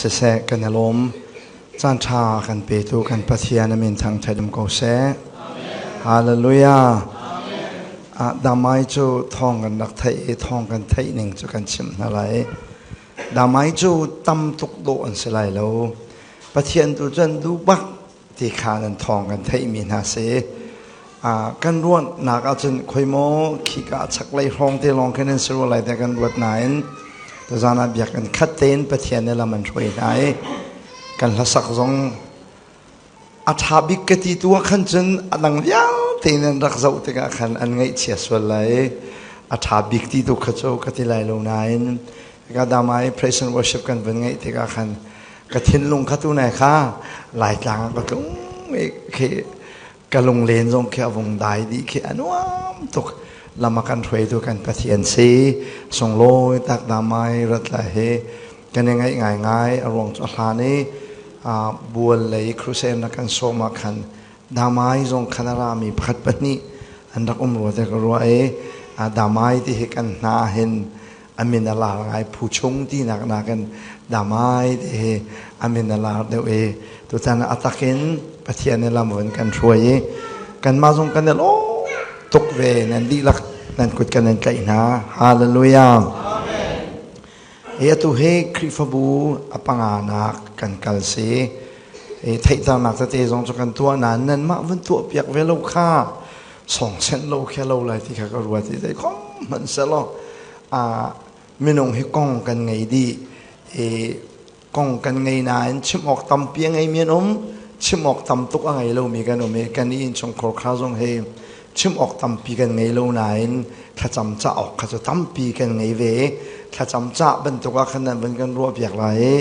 Siseh kan i lawm. Caan ṭha kan petu kan Pathian a min thangṭhat um ko seh. Hallelujah. Ah, damai cu thawng kan rak theih i thawng kan theih ning cu kan chimh hna lai. Damai cu tam tuk dawh an si lai lo. Pathian tu cun duh bak ti kha nan thawng kan theihmi hna si. Kan ruahnak ahcun khoimaw khika chaklei hrawng te lawng khin an si rua lai tiah kan ruat nain tuzaan ah biakinn khat tein Pathian nih lam an hruai hna i kan hlasak zong a ṭha bik ka ti tu ah khan cun a dang vialte in an rak zoh tikah khan an ngaihchia sual lai i a ṭha bik ti tu kha cu ka ti lai lo nain ka damai praise and worship kan vun ngeih tikah khan ka thinlung kha tu nai kha Laitlang ah ka tlung i khi ka lunglen zong khi a vung dai dih khi a nuam tuk. Lam a kan hruaitu kan Pathian si sunglawi tak damai rat lai hi kan i ngaih ngaingai. A ruang cu a hlan i bual lei crusade na kan sawm ah khan damai zong khan a rami pakhat pahnih an rak um rua te ka ruah i damai ti hi kan hna hin a min a lar ngai. Phu chung tinak nakin damai ti hi a min a lar deuh i tutan a takin Pathian nih lam vun kan hruai i kanmah zong kan i lawm tuk ve. Nan dihlak nan kut kan in tlaih hna. Hallelujah. Hi atu hi Khrihfabu a panganak kan kal si i theihternak tete zong cu kan tuah nain nanmah vun tuah piak ve lo kha song senh lo khe lo lai ti kha ka ruat i zei khom hmanh selaw minung hi kong kan ngei dih i kong kan ngei nain chim awk tampi a ngeimi an um, chim awk tam tuk a ngei lomi kan um i kan i innchungkhar kha zong hi chim awk tampi kan ngei lo nain thlacam ca awk kha cu tampi kan ngei ve. Thlacam ca bantuk ah khan nan van kan ruah piak lai i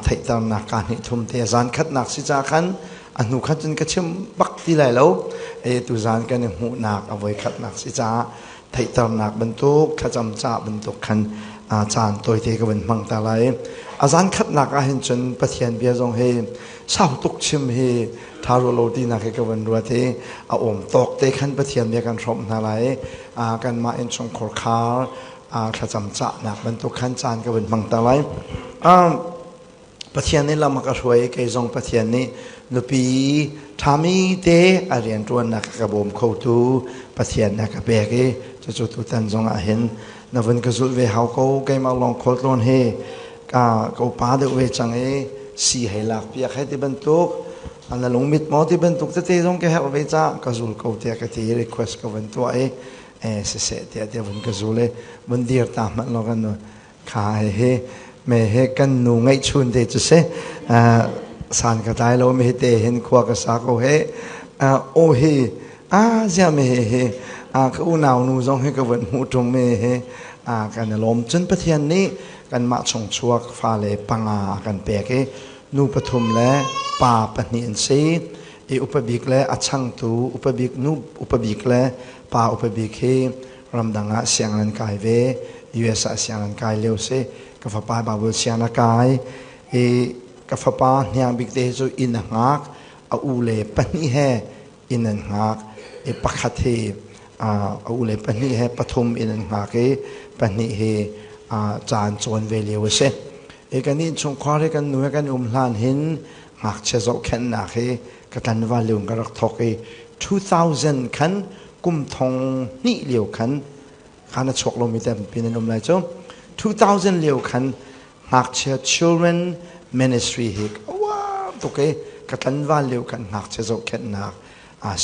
theihternak ka hnih thum te zan khatnak si ca khan a hnu khat cun ka chim bak ti lai lo e. Tu zan kan i hmuhnak a voi khatnak si caah theihternak bantuk thlacam ca bantuk khan caan tawite ka van hmang ta lai. A zan khatnak ah hin cun Pathian bia zong hi sau tuk chim hi tha ru lo tinak hi ka van ruat i a awm tawk te khan Pathian bia kan hrawmh hna lai. Kanmah innchungkhar khar thlacam cahnak bantuk khan caan ka van hmang ta lai. Pathian nih lam a ka hruai. Kei zong Pathian nih nupi ṭhami te a rianṭuannak a ka bawm khotu Pathian a ka pek i cucu tutan zong ah hin na vun ka zulh ve hau ko. Keimah lawng khualtlawn hi ka ka upa deuh ve cang i si hei lak piak hei ti bantuk na lungmit maw ti bantuk tete zong ka herh ve ca ka zul ko tiah ka ti. Request ka vun tuah i siseh tiah tiah vun ka zul i vun dir ta hmanh law kan kha he me he kan nu ngaihchun te cu si san ka tlai lo mi te hin khua ka sa ko he o hi a zia me he he ka unau nu zong hi ka vun hmuh ṭung me he kan i lawm. Cun Pathian nih kanmah chung chuak fale panga a kan pek i nu pathum le pa pahnih an si i upa bik le a changtu upa bik nu upa bik le pa upa bik hi ramdang ah sianginn an kai ve. US ah sianginn an kai lio si. Ka fapa Bible sianginn a kai i ka fapa hniang bik te cu inn a hngak, a u le pahnih he inn an hngak i pakhat hi a u le pahnih he pathum inn an hngak i pahnih hi caan cawn ve lio a si i kan innchungkhar hi kan nu he kan um hlan hin ngakchia zohkhenhnak hi ka tlanval lio ka rak thawk i 2000 khan kum thong hnih lio khan khan a chuak lomi tampi nan um lai cu. 2000 lio khan ngakchia children ministry hi uar tuk i ka tlanval lio khan ngakchia zohkhenhnak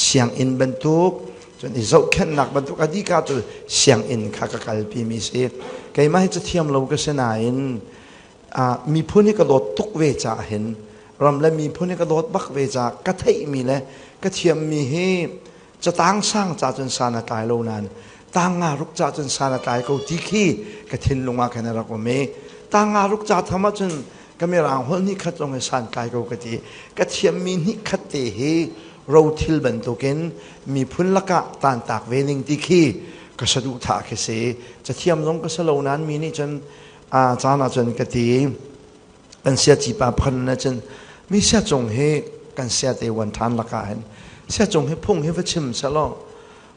sianginn bantuk cun i zohkhenhnak bantuk a dika cu sianginn kha ka kalpi mi si. Keimah hi cathiam lo ka si nain miphun hi ka dawt tuk ve caah hin ram le miphun hi ka dawt bak ve caah ka theihmi le ka thiammi hi catang sang ca cun san a tlai lo nain tang nga ruk ca cun san a tlai ko ti khi ka thinlung ah khan a rak um i tang nga ruk ca tham ahcun ka mirang holh nih khat zong hi san tlai ko ka ti. Ka thiammi hnih khat te hi rothil bantukin miphun lakah tantak ve ning ti khi ka saduhthah khi si. Cathiam zong ka si lo nain mi nih cun a caan ah cun ka ti kan sia cipa phun na cun mi sia cung hi kan sia te wan ṭhan lakah hin sia cung hi phung hi va chim selaw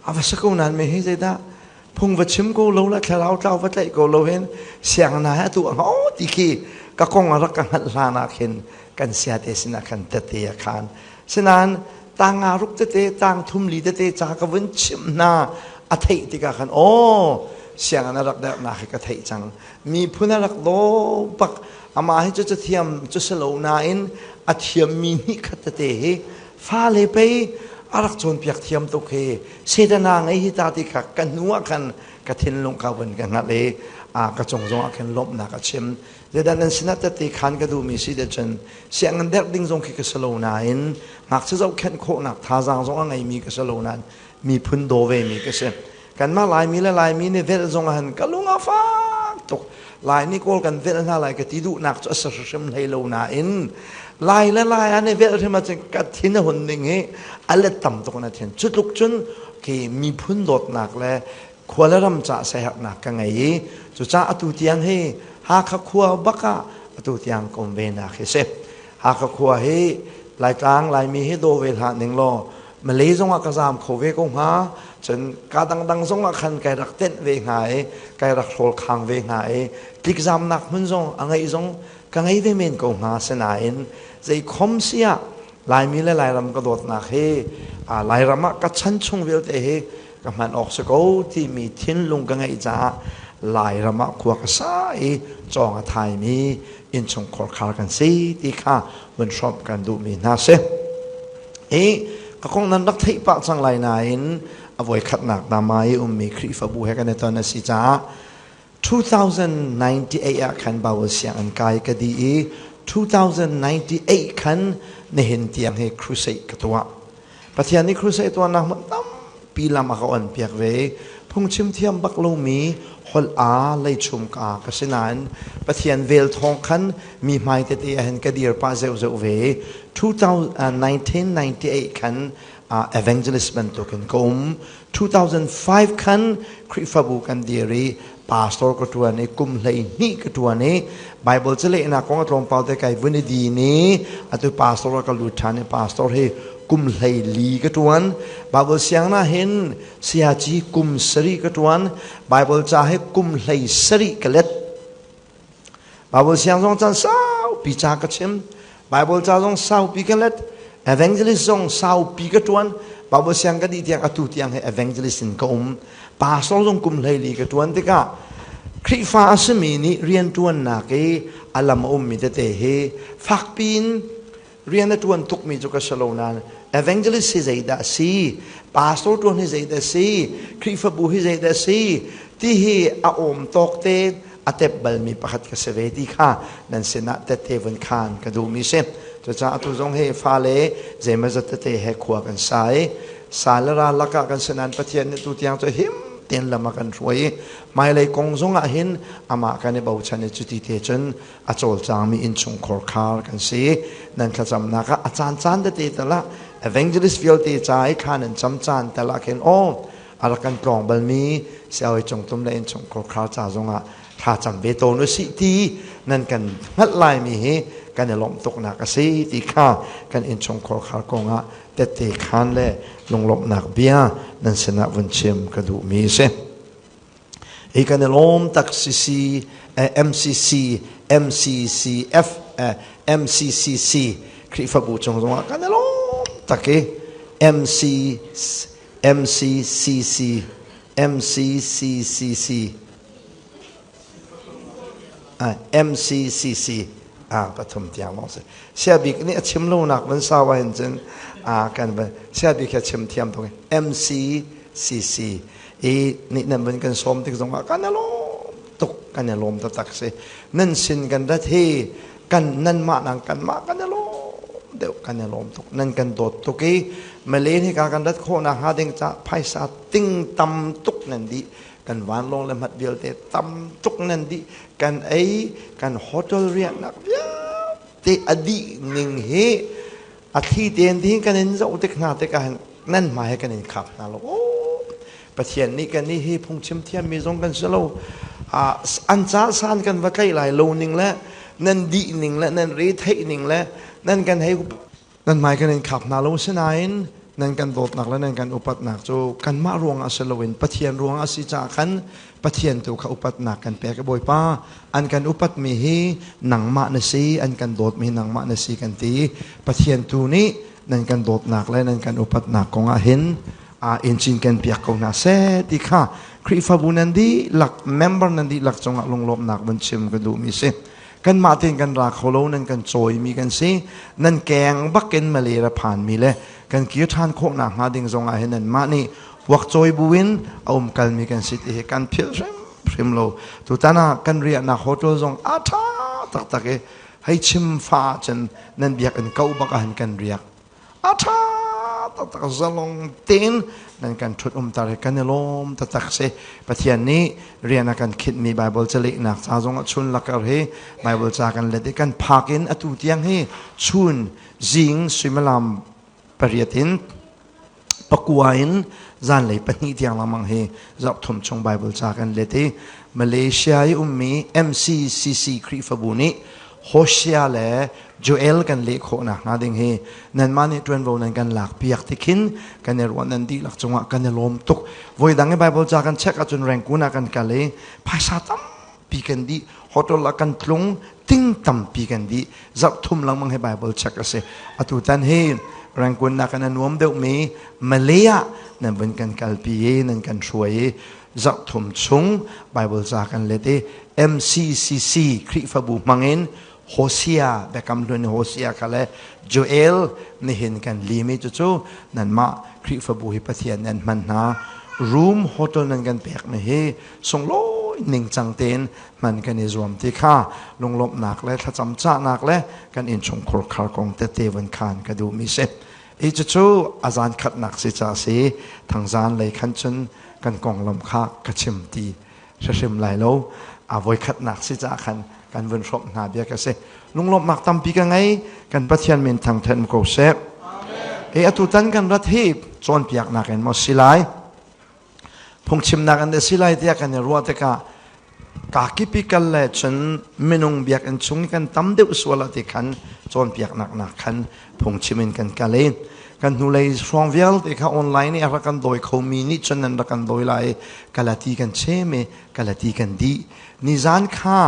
a va si ko nain mi hi zeidah phung va chim ko lo la thlarau tlau va tlaih ko lo hin siang na he tu ho ti khi. Ka kong a rak ka hngalh hlan ah khin kan siate sinah khan tete a khan. Sinain tang nga ruk tete, tang thum li tete ca ka vun chimh hna a theih tikah khan aw sianginn a rak dernak hi ka theih cang. Miphun a rak daw bak. Amah hi cu cathiam cu si lo nain a thiammi hnih khat tete hi fale pei a rak cawnpiak thiam tuk hi Satan a ngei hi ta ti kha ka hnu ah khan ka thinlung ka vun ka hngalh i ka cung zong ah khin lawmhnak a chim. Zeidah nan sinah tette khan ka duhmi si te cun sianginn derh ding zong khi ka si lo nain ngakchia zohkhenh khawhnak thazaang zong a ngeimi ka si lo nain miphun daw vemi ka si. Kanmah Laimi le Laimi nih velh zong ah han ka lung a fak tuk. Lai nih Kawl kan velh hna lai ka ti duhnak cu a si hrim hlei lo nain Lai le Lai an i velh hrim ahcun ka thin a hun ning hi a let tam tuk na thin. Cu tluk cun khi miphun dawtnak le khua le ram ca siaherhnak ka ngei i cucaah atu tiang hi Hakha khua bak ah atu tiang ka um ve nak hi si. Hakha khua hi Laitlang Laimi hi daw ve hlah ning law Malay zong ah ka zaam kho ve ko hnga. Cun ka dangdang zong ah khan kai rak tenh ve hnga i kai rak hrawl khang ve hnga i tlikzaamnak hmun zong a ngeih zong ka ngei ve men ko hnga. Sinain zei khom si ah Laimi le Lairam ka dawtnak hi Lairam ah ka chan chung vialte hi ka hman awk si ko timi thinlung ka ngeih caah Lairam ah khua ka sa i cawng a thaimi innchungkhar khar kan si ti kha vun hrawmh kan duhmi hna si. I ka kong nan rak theih pah cang lai nain a voikhatnak dama i ummi Khrihfabu he kan i ton a si caah 2098 ah khan Bible sianginn kai ka dih i 2098 khan nihin tiang hi crusade ka tuah. Pathian nih crusade tuahnak hmun tampi lam a ka on piak ve. Phungchim thiam bak lomi holh a leichum ka ka si nain Pathian vel thawng khan mi hmai tete ah hin ka dir pah zeuh ve. 1998 khan evangelist bantukin ka um. 2005 khan Khrihfabu kan dir i pastor ka ṭuan i kum 12 ka ṭuan i Bible calehnak kong a tlawmpal te kai vun i din i atu pastor ka lut ṭhan i pastor hi kum 14 ka ṭuan. Bible siang na hin sayaci kum 7 ka ṭuan. Bible ca hi kum 17 ka let. Bible siang zong caan saupi ca ka chim. Bible ca zong saupi ka let. Evangelist zong saupi ka ṭuan. Bible siang ka dih tiang atu tiang hi evangelist in ka um. Pastor zong kum 14 ka ṭuan tikah Khrihfa a simi nih rianṭuannak i a lam a ummi tete hi fakpi in rian a ṭuan tukmi cu ka si lo nain evangelist hi zeidah a si, pastor ṭuan hi zeidah a si, Khrihfabu hi zeidah a si ti hi a awm tawk te a tep balmi pakhat ka si ve ti kha nan sinah tette vun khan ka duhmi si. Cucaah atu zong hi fale zeimawzat tete he khua kan sa i sa le ral lakah kan si nain Pathian nih tu tiang cu him tein lam a kan hruai i hmailei kong zong ah hin amah kan i bochan i cuti te cun a cawlcangmi innchungkhar khar kan si. Nan thlacamnak ah a caan caan tete tal ah evangelist vialte ca i thla nan cam caan tal ah khin aw a rak kan tlawng balmi siawi cungtum le innchungkhar khar ca zongah thla cam ve tawn usih ti nan kan hngalh laimi hi kan i lawmh tuknak a si ti kha kan innchungkhar khar kongah tette khan le lunglawmhnak bia nan sinah vun chim ka duhmi a si. Hi kan i lawm tak CC, MCC, MCCF, MCCC Khrihfabu cung zongah kan i lawm tak i MC, MCCC, MCCCC, MCCC pathum tiang lawng si. Sia bik nih a chim lonak van sau ahhin cun kan van sia bik hi a chim thiam tuk MCCC i nih nan vun kan sawm tik zongah kan i lawm tuk, kan i lawm taktak si. Nan sin kan rat hi kan nanmah nang kanmah kan i lawm deuh, kan i lawm tuk. Nan kan dawt tuk i Malay hi ka kan rat khawhnak hnga ding ca phaisa ting tam tuk nan dih, kan vanlawng le hmat vialte tam tuk nan dih, kan ei kan hotel riahnak vialte a dih ning hi a thli tein tihin kan in zoh tik hna tikah hin nan hmai he kan in khap hna lo. Pathian nih kan nih hi phungchim thiammi zong kan si lo, an ca san kan va tlaih lai lo ning le nan dih ning le nan re theih ning le nan kan hei nan hmai kan in khap hna lo. Sinain Nan kan dawtnak le nan kan upatnak cu kanmah ruangah si loin Pathian ruangah a si caah khan Pathian tu kha upatnak kan pek. Bawipa, an kan upatmi hi nangmah na si, an kan dawtmi nangmah na si kan ti. Pathian tu nih nan kan dawtnak le nan kan upatnak kongah hin in cinken piak ko hna seh ti kha Khrihfabu nan dihlak, member nan dihlak cungah lunglawmhnak vun chim ka duhmi si. Kanmah tein kan ra kho lo, nan kan cawimi kan si. Nan keng bakin Malay ra phanmi le kan kir ṭhan khawhnak hnga ding zongah hin nanmah nih puak cawi buin a um kalmi kan si ti hi kan philh hrimhrim lo. Tutan ah kan riahnak hotel zong a ṭha taktak i hei chim fa ahcun nan biakinn ko bak ah hin kan riak. A ṭha taktak zalong tein nan kan ṭhut umter hi kan i lawm taktak si. Pathian nih rian a kan khinhmi Baibal calehnak ca zong ah chun lakar hi Baibal ca kan let i kan phak in atu tiang hi chun zing suimilam 8 in 9 in zanlei 2 tiang lengmang hi zarh thum chung Baibal ca kan let i Malaysia i ummi MCCC Khrihfabu nih Hosea le Joel kan leh khawh nakhnga ding hi nanmah nih ṭuanvo nan kan lak piak ti khin kan i ruah nan dihlak cungah kan i lawm tuk. Voi dang i Bible ca kan check ahcun Rangoon ah kan kal i phaisa tampi kan dih, hotel ah kan tlung, ting tampi kan dih. Zarh thum lengmang hi Bible check a si. Atu tan hi Rangoon nakin a nuam deuhmi Malay ah nan vun kan kalpi i nan kan hruai i zarh thum chung Bible ca kan let i MCCC Khrihfabu hmangin Hosea Biakam Hlun Hosea kha le Joel nihin kan limi cucu nanmah Khrihfabu hi Pathian nan hman hna room hotel nan kan pekmi hi sunglawi ningcang tein hman kan i zuam ti kha lunglawmhnak le thlacam cahnak le kan innchungkhur khar kong tete van khan ka duhmi si. Hi cucu a zan khatnak si ca si thangzan lei khan cun kan konglam kha ka chim ti hrim lai lo. A voikhatnak si caah khan kan vun hrawmh hna bia ka si. Lunglawmhnak tampi ka ngei. Kan Pathian min thangthat ko seh. E atu tan kan rat hi cawnpiaknak in maw si lai phungchimnak in si lai tiah kan i ruah tikah kakipi kal le cun minung biakinn chung kan tam deuh sual ah ti khan cawnpiaknak nak khan phungchim in kan kal i kan hnulei hrawng vialte kha online i a rak kan dawi khomi nih cun nan rak kan dawi lai i kalati kan chem i kalati kan dih nizan kha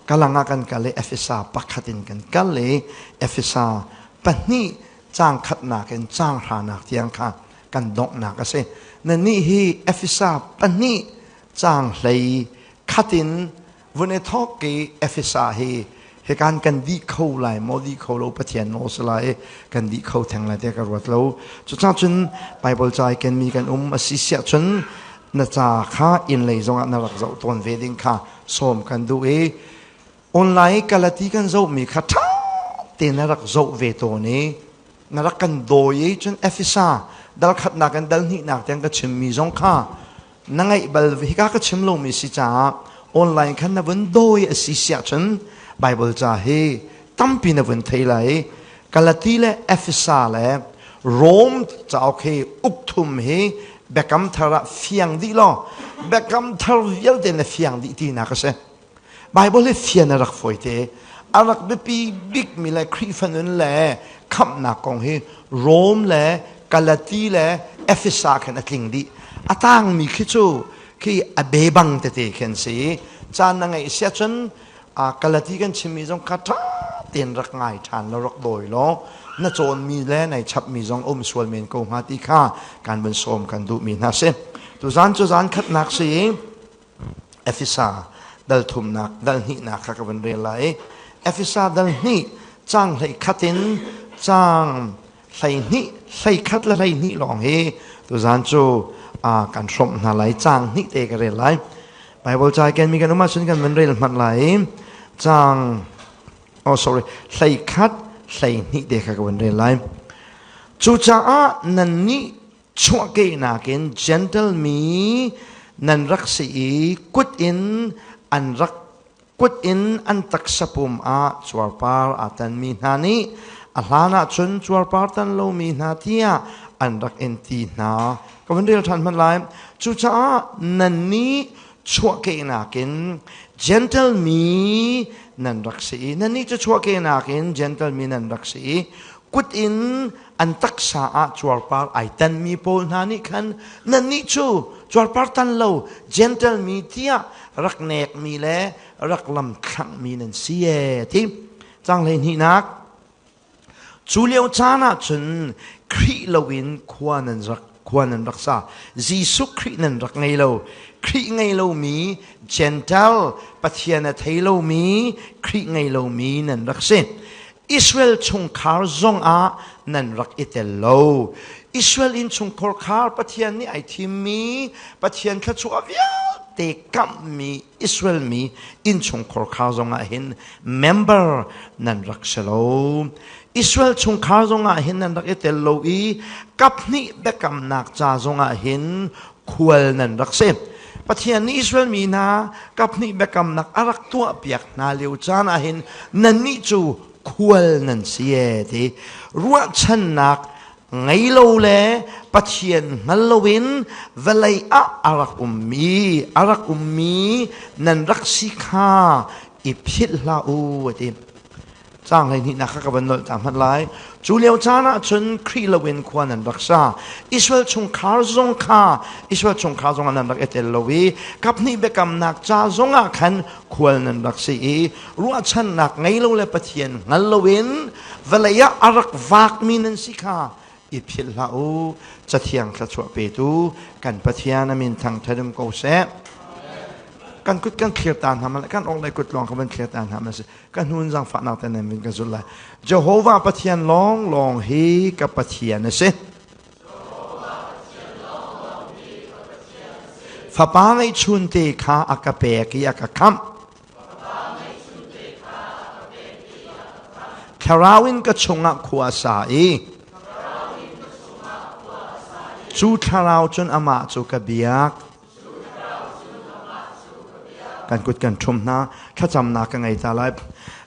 kalang ah kan kal i Efesa pakhat in kan kal i Efesa pahnih caang khatnak in caang hranak tiang kha kan donghnak a si nannih hi Efesa pahnih caang hlei khat in vun i thawk i Efesa hi hikan kan dih kho lai maw dih kho lo Pathian nawl si lai kan dih kho theng lai tiah ka ruat lo cucaah cun Bible ca i kenmi kan um a si siah cun na ca kha inn lei zongah na rak zoh tawn ve ding kha sawm kan duh i online kalati kan zohmi kha ṭha tein na rak zoh ve tawn i na rak kan dawi i cun Efesa dal khatnak in dal hnihnak tiang ka chimmi zong kha na ngaih bal hika ka chim lomi si caah online khan na vun dawi a si siah cun Bible ca hi tampi na vun thei lai Galati le Efesa le Rome cauk hi ukthum hi Biakam Thar ah fiang dih law Biakam Thar vialte na fiang dih tinak a si Bible hi fian a rak fawi te a rak biapi bikmi le Khrihfa nun le khamhnak kong hi Rome le Galati le Efesa khan a tling dih a tangmi khi cu khi a bebang tete khi an si caan na ngeih sia cun Galati kan chimmi zong kha ṭha tein rak ngai ṭhan law rak dawi law na cawnmi le nai chapmi zong um sual men ko hnga ti kha kan vun sawm kan duhmi hna si tuzan cu zan khatnak si Efesa dal thumnak dal hnihnak kha ka vun rel lai. Efesa dal hnih caang hlei khat in caang 12 11 le 12 lawng hi tuzan cu kan hrawmh hna lai caang hnih te ka rel lai. Bible ca ken mi kan um ahcun kan vun rel hmanh lai. Caang oh sorry 11 12 te kha ka vun rel lai. Cucaah nannih chuahkehnak in Gentle mi nan rak si i kut in an rak kut in an taksa pum ah cuarpar aa tanmi hna nih a hlan ah cun cuarpar tan lomi hna tiah an rak in ti hna ka van rel ṭhan hmanh lai cucaah nannih chuahkehnak in Gentle mi nan rak si i nannih cu chuahkehnak in Gentle mi nan rak si i kut in An taksa ah cuarpar ai tanmi pawl hna nih khan nannih cu cuarpar tan lo Gentle mi tiah rak nekmi le rak lamthlangmi nan si ee ti. Cang hleihnihnak Cu lio caan ah cun Khrih loin khua nan rak khua nan rak sa. Jesuh Khrih nan rak ngei lo. Khrih ngei lomi Gentile Pathian a thei lomi Khrih ngei lomi nan rak si. Israel chungkhar zong ah nan rak i tel lo. Israel innchungkhar khar Pathian nih ai thimmi Pathian thluachuah vialte kamhmi Israel mi innchungkhar khar zong ah hin member nan rak si lo. Israel chungkhar zongah hin nan rak i tel lo i kaphnih biakamnak ca zongah hin khual nan rak si. Pathian nih Israel mi hna kaphnih biakamnak a rak tuahpiak hna lio caan ah hin nannih cu khual nan si e ti ruahchannak ngei lo le Pathian hngal loin vawlei ah a rak ummi a rak ummi nan rak si kha i philh hlah u a ti. Caang hleihnihnak kha ka van nolh ta hmanh lai. Cu lio caan ah cun Khrih loin khua nan rak sa. Israel chungkhar zong kha Israel chungkhar zong ah nan rak i tel lo i kaphnih biakamnak ca zong ah khan khual nan rak si i ruahchannak ngei lo le Pathian hngal loin vawlei ah a rak vakmi nan si kha i philh hlah u. Cathiang thluachuah petu kan Pathian a min thangṭhat um ko seh. Kan kut kan thlir ta hna man kan orhlei kut lawng kha van thlir ta hna man si. Ka hnun zangfahnak te nan min kan zulh lai. Jehovah Pathian lawng lawng hi ka Pathian a si. Fapa ngeihchun te kha a ka pek i a ka khamh. Thlarau in ka chungah khua a sa i cu thlarau cun amah cu ka biak. Kan kut kan ṭhum hna, thlacamnak ka ngei ta lai.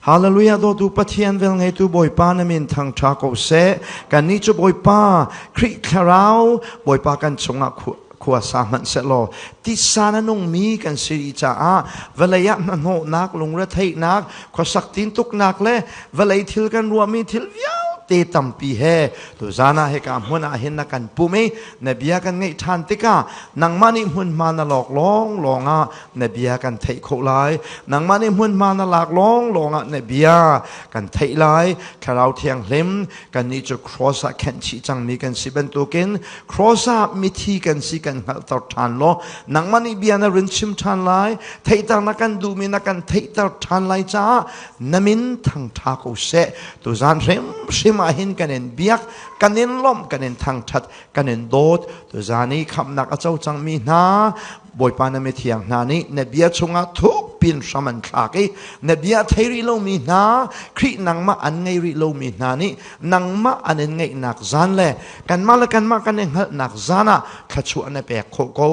Hallelujah dawtu Pathian vel ngeitu Bawipa na min thangṭha ko seh. Kannih cu Bawipa Khrih thlarau Bawipa kan chungah khua sa hmanh sehlaw titsa na nungmi kan si rih caah vawlei ah hnahnawhnak lungretheihnak khuasak tintuknak le vawlei thil kan ruahmi thil vialte tampi he tuzan ah hika hmun ah hin na kan pum i na bia kan ngeih ṭhan tikah nangmah nih hmunhma na lawk lawng lawng ah na bia kan theih khawh lai nangmah nih hmunhma na lak lawng lawng ah na bia kan theih lai thlarau thianghlim kannih cu cross ah khenh chih cangmi kan si bantukin cross ah mithi kan si kan hngalhter ṭhan law nangmah nih bia na run chim ṭhan lai theihter na kan duhmi na kan theihter ṭhan lai caah na min thangṭha ko seh tuzan hrimhrim ah hin kan in biak kan in lawmh kan in thangṭhat kan in dawt tuzan i khamhnak a co cangmi hna Bawipa na mithiang hna nih na bia chungah thuk pin hram an thlak i na bia thei rih lomi hna Khrih nangmah an ngei rih lomi hna nih nangmah an in ngeihnak zan le kanmah le kanmah kan i hngalhnak zan ah thluachuah na pek khawh ko.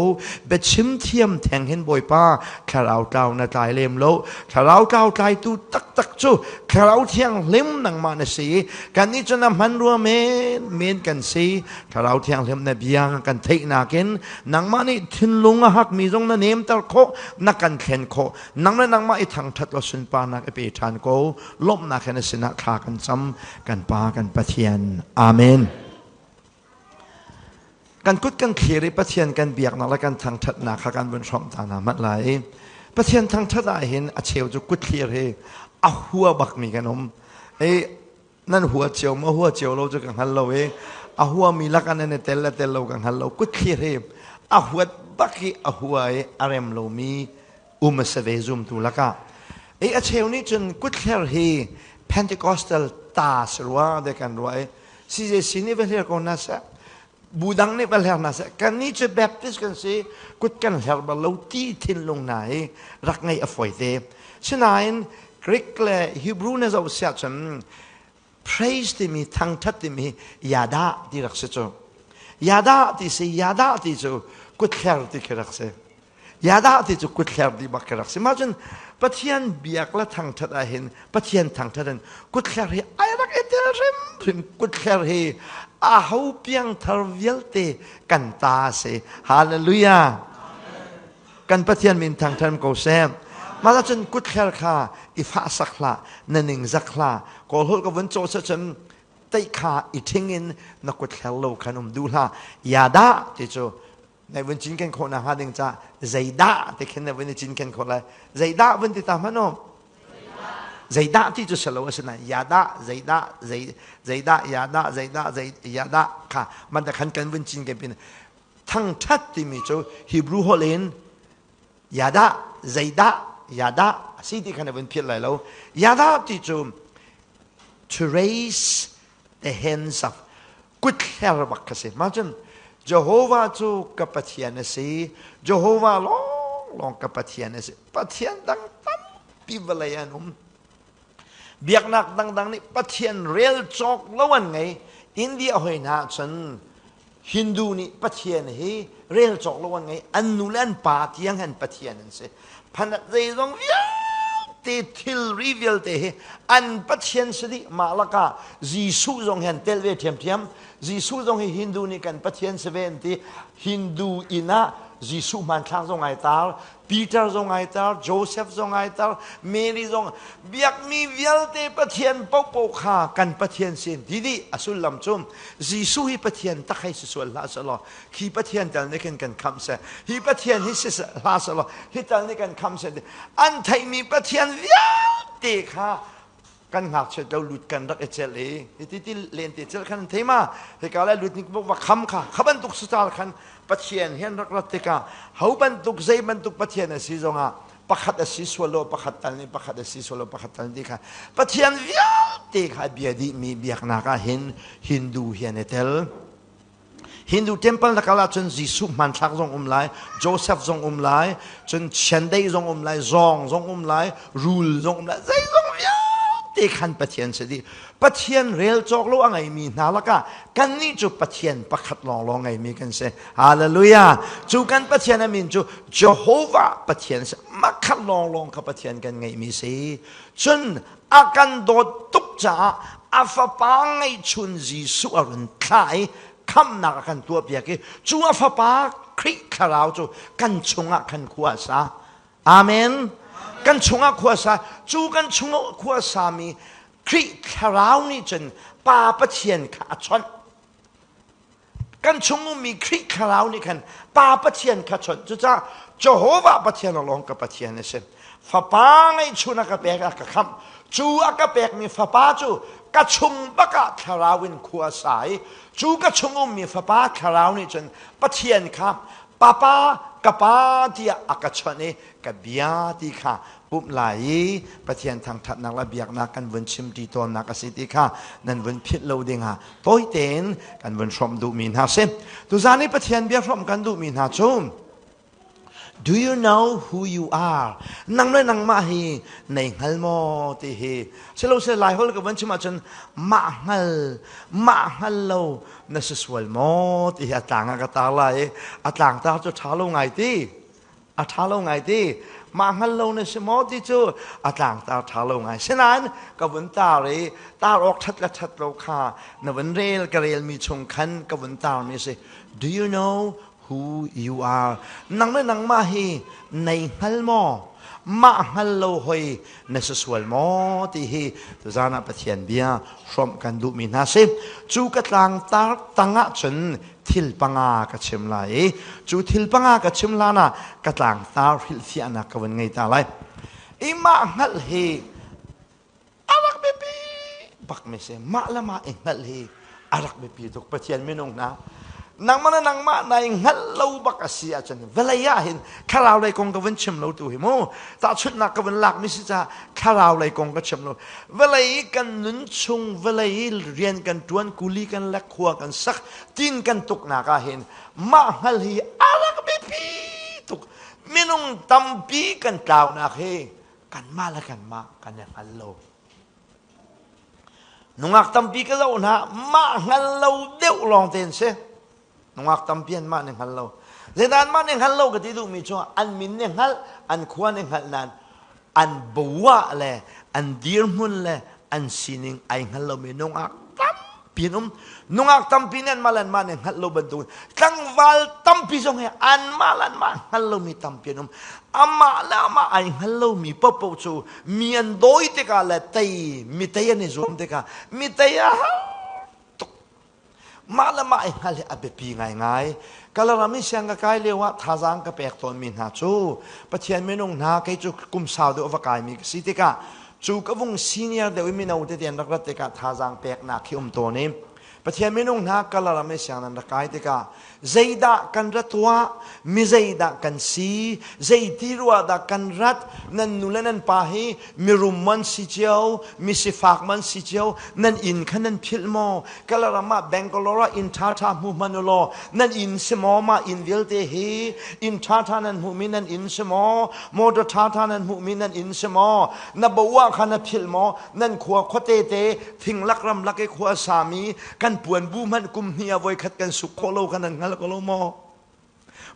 Biachim thiam theng hin Bawipa thlarau tlau na tlai lem lo. Thlarau tlau tlaitu taktak cu thlarau thianghlim nangmah na si i kannih cu na hman rua men men kan si. Thlarau thianghlim na bia kan theihnak in nangmah nih thinlung a hakmi zong na nemter khawh na kan thlen khawh nang le nangmah i thangṭhat law sunparnak i pe ṭhan ko lawmhnak he na sinah thla kan cam kan pa kan Pathian amen kan kut kan thlir i Pathian kan biaknak le kan thangṭhatnak kha kan vun hrawmh ta hna hmanh lai Pathian thangṭhat ah hin a cheu cu kut thlir hi a hua bakmi kan um i nan hua cio ma hua cio lo cu ka hngal lo i a huami lakah nan i tel le tel lo ka hngal lo kutthlir hi a huat bak i a hua i a rem lomi um a si ve zumtu lakah i a cheu nih cun kutthler hi Pentecostal ta si rua de kan ruah i CJC nih va hler ko hna seh bu dang nih va hler hna seh kannih cu Baptist kan si kut kan hler bal lo ti thinlung hna hi rak ngeih a fawi te sinain Greek le Hebrew na zoh siah cun praise timi thangthat timi yada ti rak si cu yada ti si yada ti cu kuthler ti khi rak si Yada ti cu kutthler dih bak ka rak si. Mah cun Pathian biak le thangṭhat ah hin Pathian thangṭhat in kutthler hi ai rak i tel hrimhrim kutthler hi a ho piangthar vialte kan ta a si. Hallelujah. Kan Pathian min thangṭhat ko seh. Mah cun kutthler kha i fahsak hlah, na ning zak hlah. Kawl holh ka vun cawh cun. Teih kha i ṭhing in na kut hler lo khan um duh hlah. Yadah ti cu na vun cinken khawh nakhnga ding ca zeidah ti khin na vun i cinken khawh lai. Zeidah vun ti ta hmanh u. Zeidah ti cu silo asinain yadah, zeidah, zei, zeidah, yadah, zeidah, zei, yadah kha man ta khan kan vun cinken pin thangṭhat timi cu Hebrew holh in yadah, zeidah, yadah a si ti kha na vun philh lai lo. Yadah ti cu to raise the hands of kuthler bak kha si. Mah cun Jehovah cu ka Pathian a si. Jehovah lawnglawng ka Pathian a si. Pathian dang tampi vawlei an um. Biaknak dangdang nih Pathian rel cawk lo an ngei. India hoi hna cun Hindu nih Pathian hi rel cawk lo an ngei. An nu le an pa tiang han Pathian an si. Phanat zeizong vialte thilri vialte hi an Pathian si dih. Mah lakah Jesuh zong hi an tel ve ṭhiamṭhiam. Jesuh zong hi Hindu nih kan Pathian si ve an ti. Hindu inn ah Jesuh hmanthlak zong ai tar. Peter zong ai tar, Joseph zong ai tar, Mary zong biakmi vialte Pathian paohpaoh kha kan Pathian sin ti dih a sullam cu Jesuh hi Pathian tak hei si sual hlah selaw khi Pathian tal nih khin kan khamh seh hi Pathian hi si hlah selaw hi tal nih kan khamh seh an theihmi Pathian vialte kha kan ngakchiat lo lut kan rak i celh i hi ti len te celh khan thei ma hika le lut nik va kham kha kha bantuk sucal khan Pathian hian rak rat tikah ho bantuk zei bantuk Pathian a si zongah pakhat a si sual lo pakhat tal nih pakhat a si sual lo pakhat tal ti kha Pathian vialte kha bia dih mi biaknak ah hin Hindu hian i tel Hindu temple na kal ahcun Jesuh hmanthlak zong um lai, Joseph zong um lai, cun chiandeih zong um lai, zawng zong um lai, rul zong um lai, zeizong vialte khan Pathian si dih. Pathian rel cawk lo a ngeimi hna lakah kannih cu Pathian pakhat lawnglawng ngeimi kan si. Hallelujah! Cu kan Pathian a min cu Jehovah Pathian si. Makhat lawnglawng kha Pathian kan ngeihmi si. Cun a kan dawt tuk caah a fapa ngeihchun Jesuh a run thlah i khamhnak a kan tuahpiak i cu a fapa Khrih thlarau cu kan chungah khan khua a sa. Amen. Kan chungah khua a sa. Cu kan chungah khua a sami Khrih thlarau nih cun Pa Pathian kha a chawnh. Kan chung ummi Khrih thlarau nih khan Pa Pathian kha chawnh. Cucaah Jehovah Pathian lawng ka Pathian a si. Fapa ngeihchun a ka pek a ka khamh. Cu a ka pekmi fapa cu ka chung bak ah thlarau in khua a sa i cu ka chung ummi fapa thlarau nih cun Pathian kha Papa ka pa tiah a ka chawnh i ka bia ti kha pumh lai i Pathian thangṭhatnak le biaknak kan vun chimṭi tawnnak a si ti kha nan vun philh lo dingah tawi tein kan vun hrawmh duhmi hna si. Tuzaan i Pathian bia hrawmh kan duhmi hna cu Do you know who you are? Nang le nangmah hi nei hngal maw ti hi silo se lai hol ka van chim ahcun mah hngal mah hngal lo na si sual maw ti hi a tlang ah ka tar lai i a tlang tar cu ṭha lo ngai ti a ṭha lo ngai ti mah hngal lo na si maw ti cu a tlangtar ṭha lo ngai sinain ka vun tar i tar awk ṭhat le ṭhat lo kha na vun rel ka relmi chung khan ka vun tarmi si do you know who you are nang le nangmah hi nei hngal maw mah hngal lo hoi na si sual maw ti hi tuzan ah Pathian bia hrawmh kan duhmi hna si cu ka tlangtar tangah cun thil panga ka chim lai i cu thil panga ka chim hlan ah ka tlangtar hrilhfiahnak ka vun ngei ta lai. I mah hngalh hi a rak biapi bak mi si. Mah le mah i hngalh hi a rak biapi tuk Pathian minung hna. Nangmah le nangmah nai hngalh lo bak a si ahcun vawlei ah hin thlarau lei kong ka vun chim lo tu hi mu tahchunhnak ka vun lak mi si caah thlarau lei kong ka chim lo vawlei kan nun chung vawlei rian kan tuan kuli kan lek khua kan sak tin kan tuknak ah hin mah hngal hi a rak biapi tuk minung tampi kan tlaunak hi kanmah le kanmah kan i hngal lo nungak tampi ka zoh hna mah hngal lo deuh lawng te an si nungak tampi an mah nih hngal lo zeidah an mah nih hngal lo ka ti duhmi cu an min nih hngalh an khua nih hngalh nain an bawah le an dirhmun le an sining ai hngal lomi nungak tampi an um nungak tampi nih anmah le anmah nih hngalh lo bantuk tlangval tampi zong hi anmah le anmah hngal lomi tampi an um amah le amah ai hngal lomi paohpaoh cu mi an dawi tikah le tei mi tei an i zuam tikah mi tei a har. Mah le mah i hngal hi a biapi ngaingai. Kalaram i siang ka kai lio ah thazaang ka pek tawnmi hna cu Pathian minung hna kei cu kum sau deuh va kaimi ka si tikah cu ka vung senior deuh i mino tete an rak rat tikah thazaang peknak khi um tawn i Pathian minung hna Kalaram i siang nan rak kai tikah zeidah kan ra tuah mi zeidah kan si zeiti ruah dah kan rat nan nu le nan pa hi mirum man si cio mi sifak man si cio nan inn kha nan philh maw Kalaram ah Bangalore ah inn ṭhaṭha hmu hmanh u law nan inn si maw mah inn vialte hi inn ṭhaṭha nan hmuhmi nan inn si maw motor ṭhaṭha nan hmuhmi nan inn si maw na bo ah kha na philh maw nan khua khuate te thinglak ramlak i khua sami kan puanbu hmanh kum hnih ah voikhat kan suk khawh lo kha nan hngal ko lo maw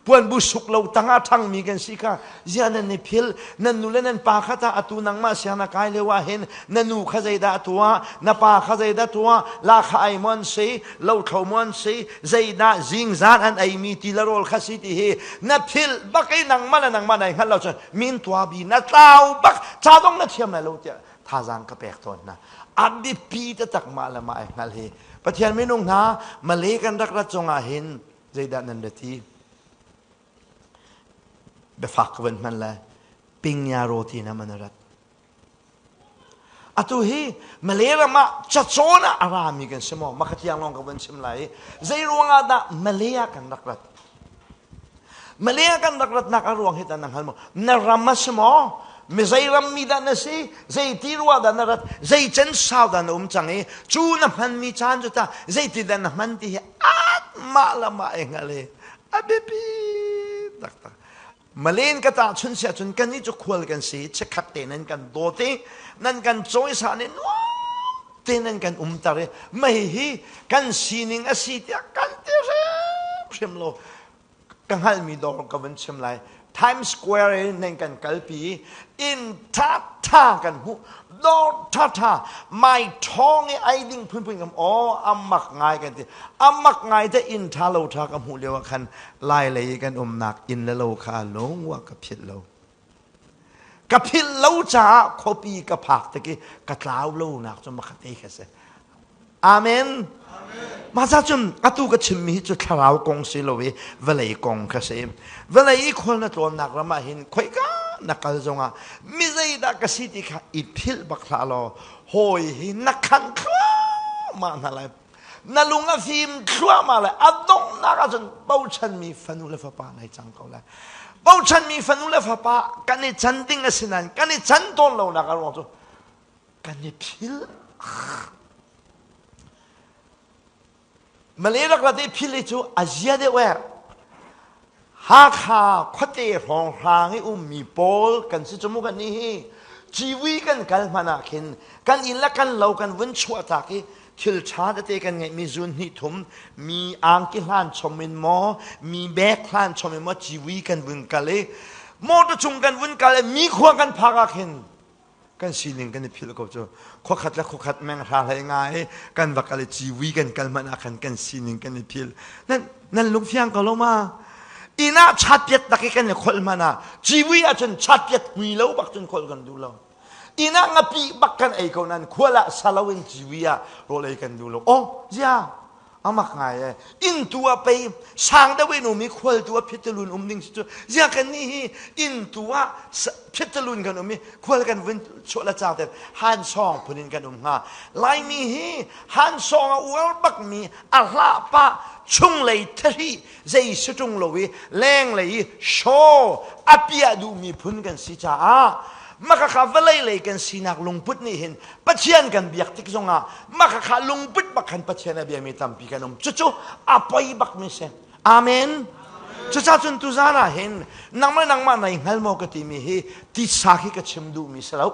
puanbu suk lo tangah ṭhangmi kan si kha zia nan i phil nan nu le nan pa kha tah atu nangmah siang na kai lio ah hin na nu kha zeidah a tuah na pa kha zeidah tuah la kha ai maw an si lothlo maw an si zeidah zingzan an eimi ti le rawl kha si ti hi na phil bak i nangmah le nangmah nai hngalh lo cun min tua bi na tlau bak ca dong na thiam lai lo tiah thazaang ka pek tawn hna a biapi taktak mah le mah ai hngal hi Pathian minung hna Malay kan rak rat zongah hin zeidah nan ra ti biafak ka van hman lai pingya roti na man rat atu hi Malay ram ah cacawn ah a rami kan si maw makha tiang lawng ka van chim lai zei ruangah dah Malay ah kan rak rat Malay ah kan rak ratnak a ruang hi ta na hngal maw na ram a si maw mi zei ram mi dah na si zei ti rua dah na rat zei cen sau dah na um cang i cu na hmanmi caan cu ta zeiti dah na hman ti hi mah le mah i hngal hi a biapi taktak Malen ka ta chun sia cun kan nih cu khual kan si chikkhat te nan kan dawt i nan kan cawisan i nuam te nan kan umter i mei hi kan sining a si tiah kan ti hrimhrim lo ka hngalhmi dawr ka vun chim lai Times Square in nan kan kalpi inn ṭhaṭha kan hmuh dawr ṭhaṭha mai ṭhawng i ei ding phunphun kam aw amak ngai kan ti amak ngai te inn ṭha lo ṭha ka hmuh lio ah khan lai lei i kan umnak inn le lo kha lungwa ka philh lo ka philh lo caah khuapi ka phak tik i ka tlau lo nak cu makhat te kha si Amen. Mah ca cun atu ka chimmi hi cu thlarau kong si lo i vawlei kong kha si. Vawlei i khual na tlawnnak ram ah hin khoika na kal zongah mi zeidah ka si ti kha i philh bak hlah law hawi hi na khang thluahmah hna lai. Na lung a fim thluahmah lai. A donghnak ahcun bochanmi fanu le fapa nai cang ko lai. Bochanmi fanu le fapa kan i can ding a si nain kan i can tawn lonak a ruang cu kan i phil Malay rak rat i phil i cu a zia deuh eh Hakha khuate hrawnghrang i ummi pawl kan si cu mu kan nih hi ciwi kan kal hmanh ah khin kan inn le kan lo kan vun chuah tak i thil ṭha tete kan ngeihmi zun hnih thum mi angki hlan chom in maw mi bek hlan chom in maw ciwi kan vun kal i motor cung kan vun kal i mi khua kan phak ah khin Kan sining kan i philh ko cu. Khuakhat le khuakhat meng hra hlei ngai kan va kal i ciwi kan kal hmanh ah khan kan sining kan i philh. Nan nan lungfiang ko lo ma? Inn ah chatpiat tak i kan i kholh hmanh ah ciwi ahcun chatpiat hui lo bak cun kholh kan duh lo. Inn ah ngapi bak kan ei ko nain khual ah salo in ciwi ah rawl ei kan duh lo. Oh, zia amak ngai e inn tu ah pei sang deuh in um i khual tu ah phitalun um ding si cu zia kan nih hi inn tu ah phitalun kan um i khual kan vun chuah la cang ten han song phun in kan um hnga laimi hi han song a uar bak mi a hlah pa chunglei thari zei si ṭung lo i lenglei i shaw a piah duhmi phun kan si caah makakha vawlei lei kan sinak lungput nih hin Pathian kan biak tik zongah makakha lungput bak khan Pathian a biami tampi kan um cucu a poi bak mi si amen cucaah cun tuzan ah hin nangmah nangmah nai hngal maw ka timi hi titsa khi ka chim duhmi si lo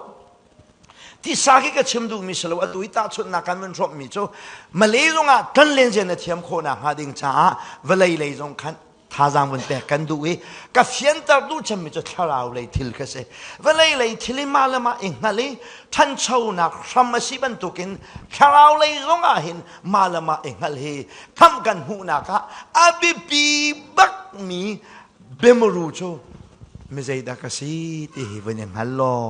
tisa khi ka chim duhmi si lo atu i tahchunhnak kan vun hrawmhmi cu Malay zongah kan len zian na thiam khawh nakhnga ding caah vawlei lei zong khan thazaang vun pek kan duh i ka fianter duh cemmi cu thlarau lei thil kha si vawlei lei thil i mah le mah i hngalh i ṭhanchonak hram a si bantukin thlarau lei zongah hin mah le mah i hngalh hi khamh kan hmuhnak ah a biapi bakmi biamuru cu mi zeidah ka si ti hi vun i hngal law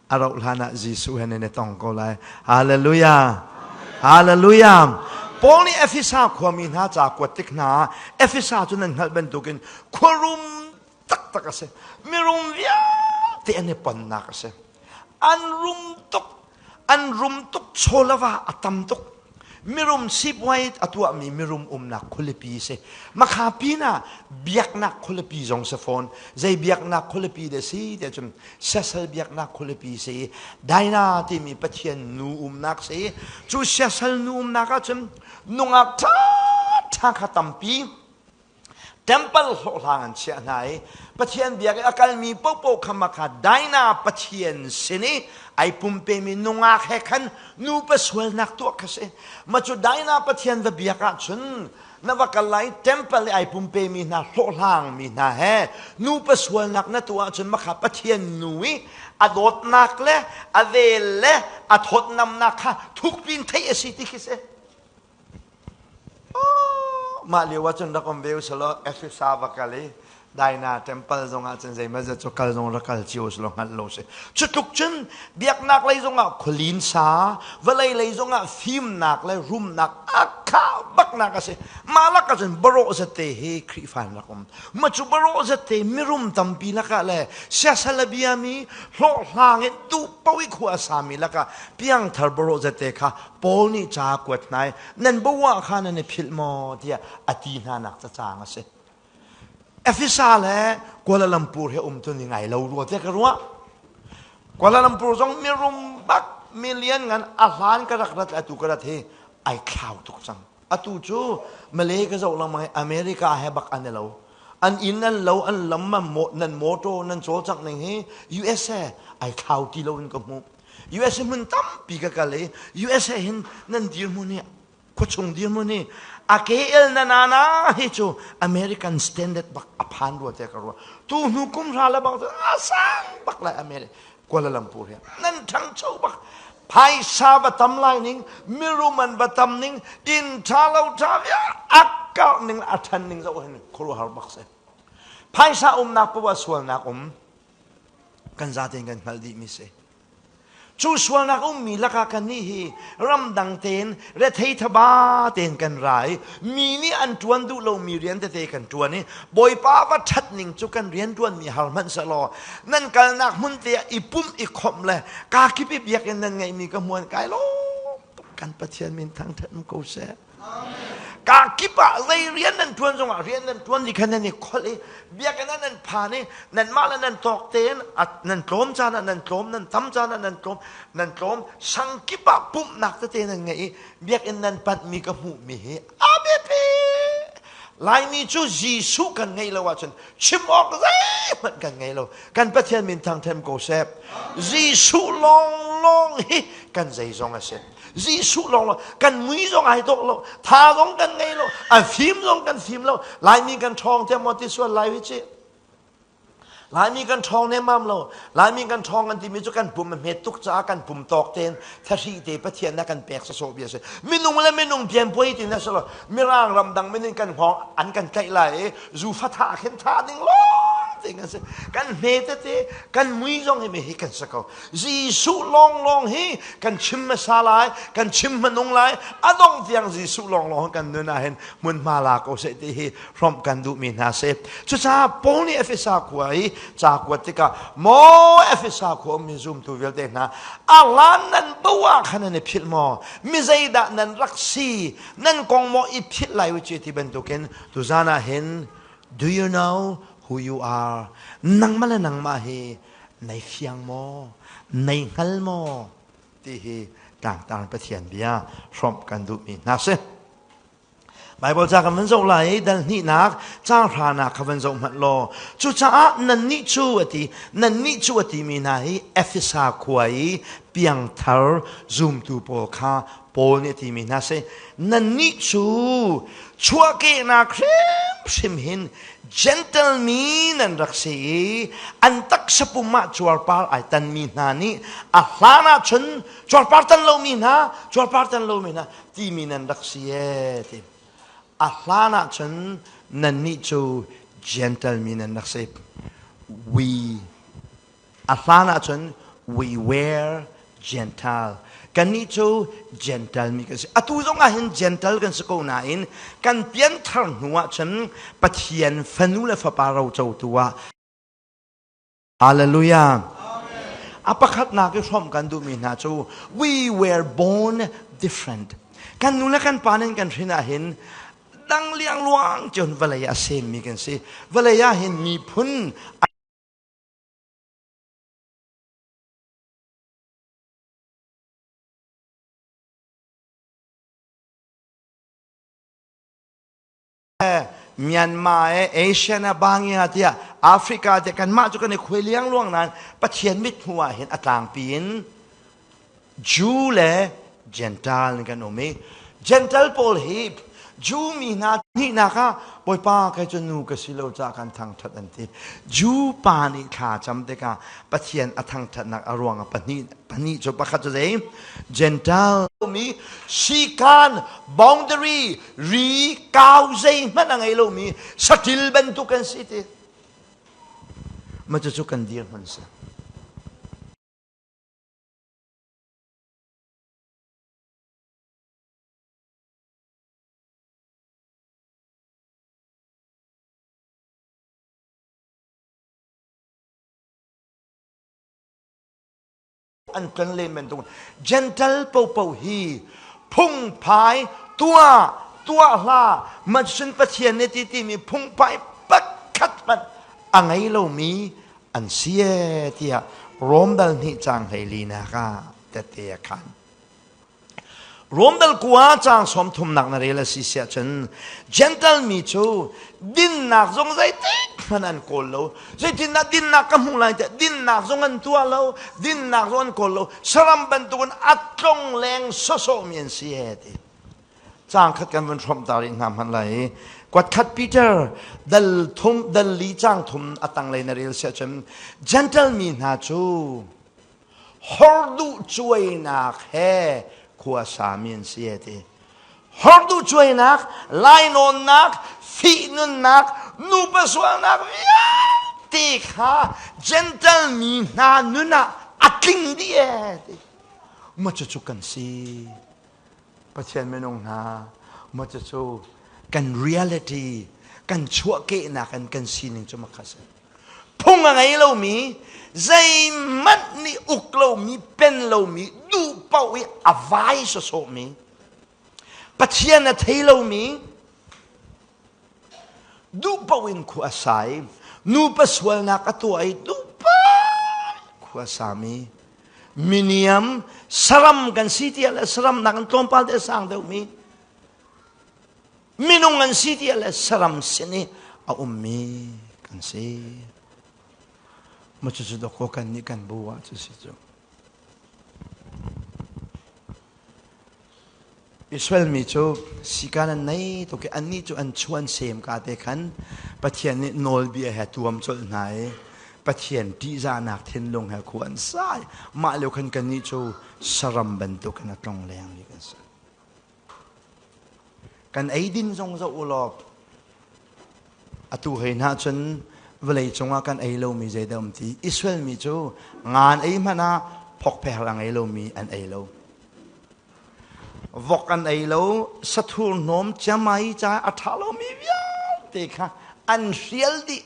a rauh hlan ah Jesuh he nan i tong ko lai. Hallelujah! Hallelujah! Paul nih Efesa khuami hna ca kuat tik hna ah Efesa cu nan hngalh bantukin khuarum taktak a si. Mirum vialte an i ponnak a si. An rum tuk, an rum tuk chawlava a tam tuk. Mirum sipuai a tuahmi mirum umnak khualipi si. Makha pinah biaknak khualipi zong si fawn. Zei biaknak khualipi dah si tiah cun siasal biaknak khualipi si. Daina timi Pathian nu umnak si. Cu siasal nu umnak ahcun nungak ṭhaṭha kha tampi Temple hlawhhlang an chiah hna i Pathian biak i a kalmi paohpaoh kha makha Daina Pathian sin i ai pumpemi nungak he khan nupa sualnak tuah kha si. Ma cu Daina Pathian va biak ahcun na va kal lai temple i ai pumpemi hna hlawhhlang mi hna he nupa sualnak na tuah ahcun makha Pathian nu i a dawtnak le a vel le a thawtnamnak kha thukpi in theih a si ti khi si. Mah lio ah cun rak um ve usalaw Efesa va kal i Daina temple zong ah cun zeimawzat cu kal zong rak kal cio usalaw hngalh lo si. Cu tluk cun biaknak lei zong ah khualin sa, vawlei lei zong ah fimnak le rumnak a khah baknak a si. Mah lak ah cun barawh zate hi Khrihfa in rak um. Ma cu barawh zate mirum tampi lakah le siasal a biami hlawhhlang in duh paoh i khua a sami lakah piangthar barawh zate kha Paul nih ca a kuat hna i nan bawah kha nan i philh maw tiah a ti hnanak cacaang a si. Efesa le Kuala Lumpur he um tu ni ngai lo rua tiah ka ruah. Kuala Lumpur zong mirum bak million ngan a hlan ka rak rat atu ka rat hi ai thlau tuk cang. Atu cu Malay ka zoh lengmang i America he bak an i lo. An inn an lo an lam nan motor nan cawlcangh ning hi USA ai thlau ti lo in ka hmuh. USA hmun tampi ka kal i USA hin nan dirhmun hi khuachung dirhmun hi a KL na na na hi cu American standard bak a phan rua te ka rua tu hnu kum hra le bang a sang bak lai America Kuala Lumpur hi nan ṭhangcho bak phaisa va tam lai ning mirum an va tam ning inn ṭha lo ṭha vial a karh ning a ṭhan ning zoh hin khuaruahhar bak si phaisa umnak poah sualnak um kan zatein kan hngalh dihmi si. Cu sualnak ummi lakah kannih hi ramdang tein rethei thaba tein kan ra i mi nih an ṭuan duh lomi rian tete kan ṭuan i Bawipa va ṭhat ning cu kan rian ṭuanmi har hmanh sehlaw nan kalnak hmun te ah i pumh i khawmh le kaa kip i biakinn nan ngeihmi ka hmuan kai lawm tuk kan Pathian min thangṭhat um ko seh. Ka kip ah zei rian nan ṭuan zongah rian nan ṭuan ni khan nan i kholh i biakinn ah nan phan i nanmah le nan tawk tein nan tlawm caan ah nan tlawm nan tam caan ah nan tlawm nan tlawm sang kip ah pumhnak tete nan ngei i biakinn nan panhmi ka hmuhmi hi a biapi Laimi cu Jesuh kan ngeih lo ahcun chim awk zeihmanh kan ngei lo kan Pathian min thangthem ko seh Jesuh lawnglawng hi kan zeizong a si Jesuh lawng lo kan mui zong ai dawh lo tha zong kan ngei lo a fim zong kan fim lo Laimi kan ṭhawng te maw ti sual lai hi ci Laimi kan ṭhawng nemmam lo Laimi kan ṭhawng kan timi cu kan pum a hmet tuk caah kan pum tawk tein thahri te Pathian na kan pek sawsawh bia si minung le minung pianpuai ti na si lo mirang ramdang minin kan hngawng an kan tlaih lai i zufa thah khin thah ding lawng te kan si kan hme tete kan mui zong hi me hi kan si ko Jesuh lawnglawng hi kan chim hmasa lai, kan chim hmanung lai, a dongh tiang Jesuh lawnglawng kan nun ah hin hmunhma la ko seh ti hi hrawmh kan duhmi hna si. Cucaah Paul nih Efesa khua i ca kuat tikah maw Efesa khua ummi zumtu vialte hna a hlan nan bo ah khan nan i philh maw? Mi zeidah nan rak si? Nan kong maw i philh lai u ci ti bantukin tuzan ah hin do you know who you are? Nangmah le nangmah hi Nei fiang maw? Nei hngal maw? Ti hi tlangtar Pathian bia hrawmh kan duhmi hna si. Baibal ca kan van zoh lai i dal hnihnak caang hranak kha van zoh hmanh law cucaah nannih cu a ti nannih cu a timi hna hi Efesa khua i piangthar zumtu pawl kha Paul nih a timi hna si nannih cu chuahkehnak hrimhrim hin Gentle mi nan rak si i an taksa pum ah cuarpar ai tanmi hna nih a hlan ah cun cuarpar tan lomi hna cuarpar tan lomi hna timi nan rak si ee ti a hlan ah cun nannih cu gentle mi nan rak si we a hlan ah cun we were. Gentile. Kannih cu Gentile mi kan si. Atu zong ah hin Gentile kan si ko nain kan pianthar hnu ah cun Pathian fanu le fapa rocotu ah Hallelujah. A pakhatnak i hrawmh kan duhmi hna cu we were born different. Kan nu le kan pa nih kan hrin ah hin dang liangluang cun vawlei ah semmi kan si. Vawlei ah hin miphun Myanmar e Asian a Bangya tiah Africa tiah kanmah cu kan i khuai liangluang nain Pathian mithmuh ah hin a tlangpi in Jew le Gentile kan um i Gentile pawl hi Jew mi hna hnihnak ah Bawipa kei cu nu ka si lo caah kan thangṭhat an ti. Jew pa nih thla cam tikah Pathian a thangṭhatnak a ruang ah pahnih pahnih cu pakhat cu zei Gentile mi sikan boundary ri kau zeihmanh a ngei lomi saṭil bantuk kan si ti. Mah cucu kan dirhmun si. An tlon len bantuk gentle popo hi phungphai tuah tuah hlah macun Pathian nih ti timi phungphai pakhat hmanh a ngei lomi an si ee tiah Rom dal hnih caang 14 nak ah tette a khan. Rom dal kua caang sawm thumnak na rel a si siah cun Gentle mi cu dinnak zong zeitik hmanh an kawl lo. Zeitindah dinnak ka hmuh lai tiah dinnak zong an tuah lo, dinnak zong an kawl lo. Saram bantukin a tlong leng sawsawhmi an si he ti. Caang khat kan vun hrawmh ta rih hna hmanh lai i kuat khat Peter dal thum dal li caang thum a tanglei na rel siah cun Gentle mi hna cu horduh cuainak he khua sami an si e ti. Horduh cuainak, lainawnnak, fihnunnak, nupa sualnak vialte kha Gentle mi hna nun ah a tling dih e ti. Ma cucu kan si. Pathian minung hna, ma cucu kan reality, kan chuahkehnak in kan sining cu makha si. Phung a ngei lomi, zeihmanh nih uk lomi, pen lomi, duh paoh i a vai sawsawhmi, Pathian a thei lomi, duh paoh in khua a sa i nupa sualnak a tuah i duh paoh khua a sami, miniam, saram kan si tiah le saram nak in tlawmpal te a sang deuhmi, minung an si tiah le saram sin i a ummi kan si. Ma cucu dawkaw kan nih kan bu ah cu si cu. Israel mi cu sikan an nei tuk i annih cu an chuan sem ka te khan Pathian nih nawlbia he tuam colh hna i Pathian ṭihzahnak thinlung he khu an sai. Mah lio khan kannih cu saram bantukin a tlong lengmi kan si. Kan eidin zong zoh u law atu hei hna cun vawlei cungah kan ei lomi zeidah um ti Israel mi cu ngan ei hmanh ah phokpher a ngei lomi an ei lo. Vok an ei lo, sathur hnawm ciamai ca a ṭha lomi vialte kha an hrial dih.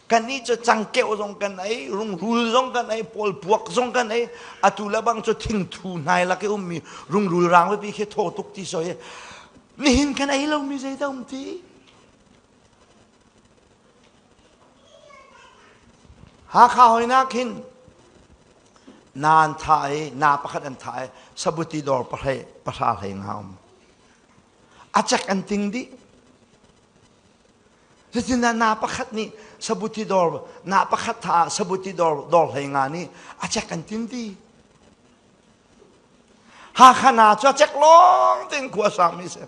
Kannih cu cangkeuh zong kan ei, rungrul zong kan ei, pawlpuak zong kan ei. Atu le bang cu thingthu hnai lak i ummi rungrul rang pipi khi thaw tuk ti soi. Nihin kan ei lomi zeidah um ti? Hakha hoinak hin na an thah i na pakhat an thah i sabuti dawr pahra pahra hlei nga um. A cek an ting dih. Zeitindah na pakhat nih sabuti dawr na pakhat tha ah sabuti dawr dawr hlei nga nih a cek an tin ti. Hakha na cu a cek lawng tein khua sangmi si.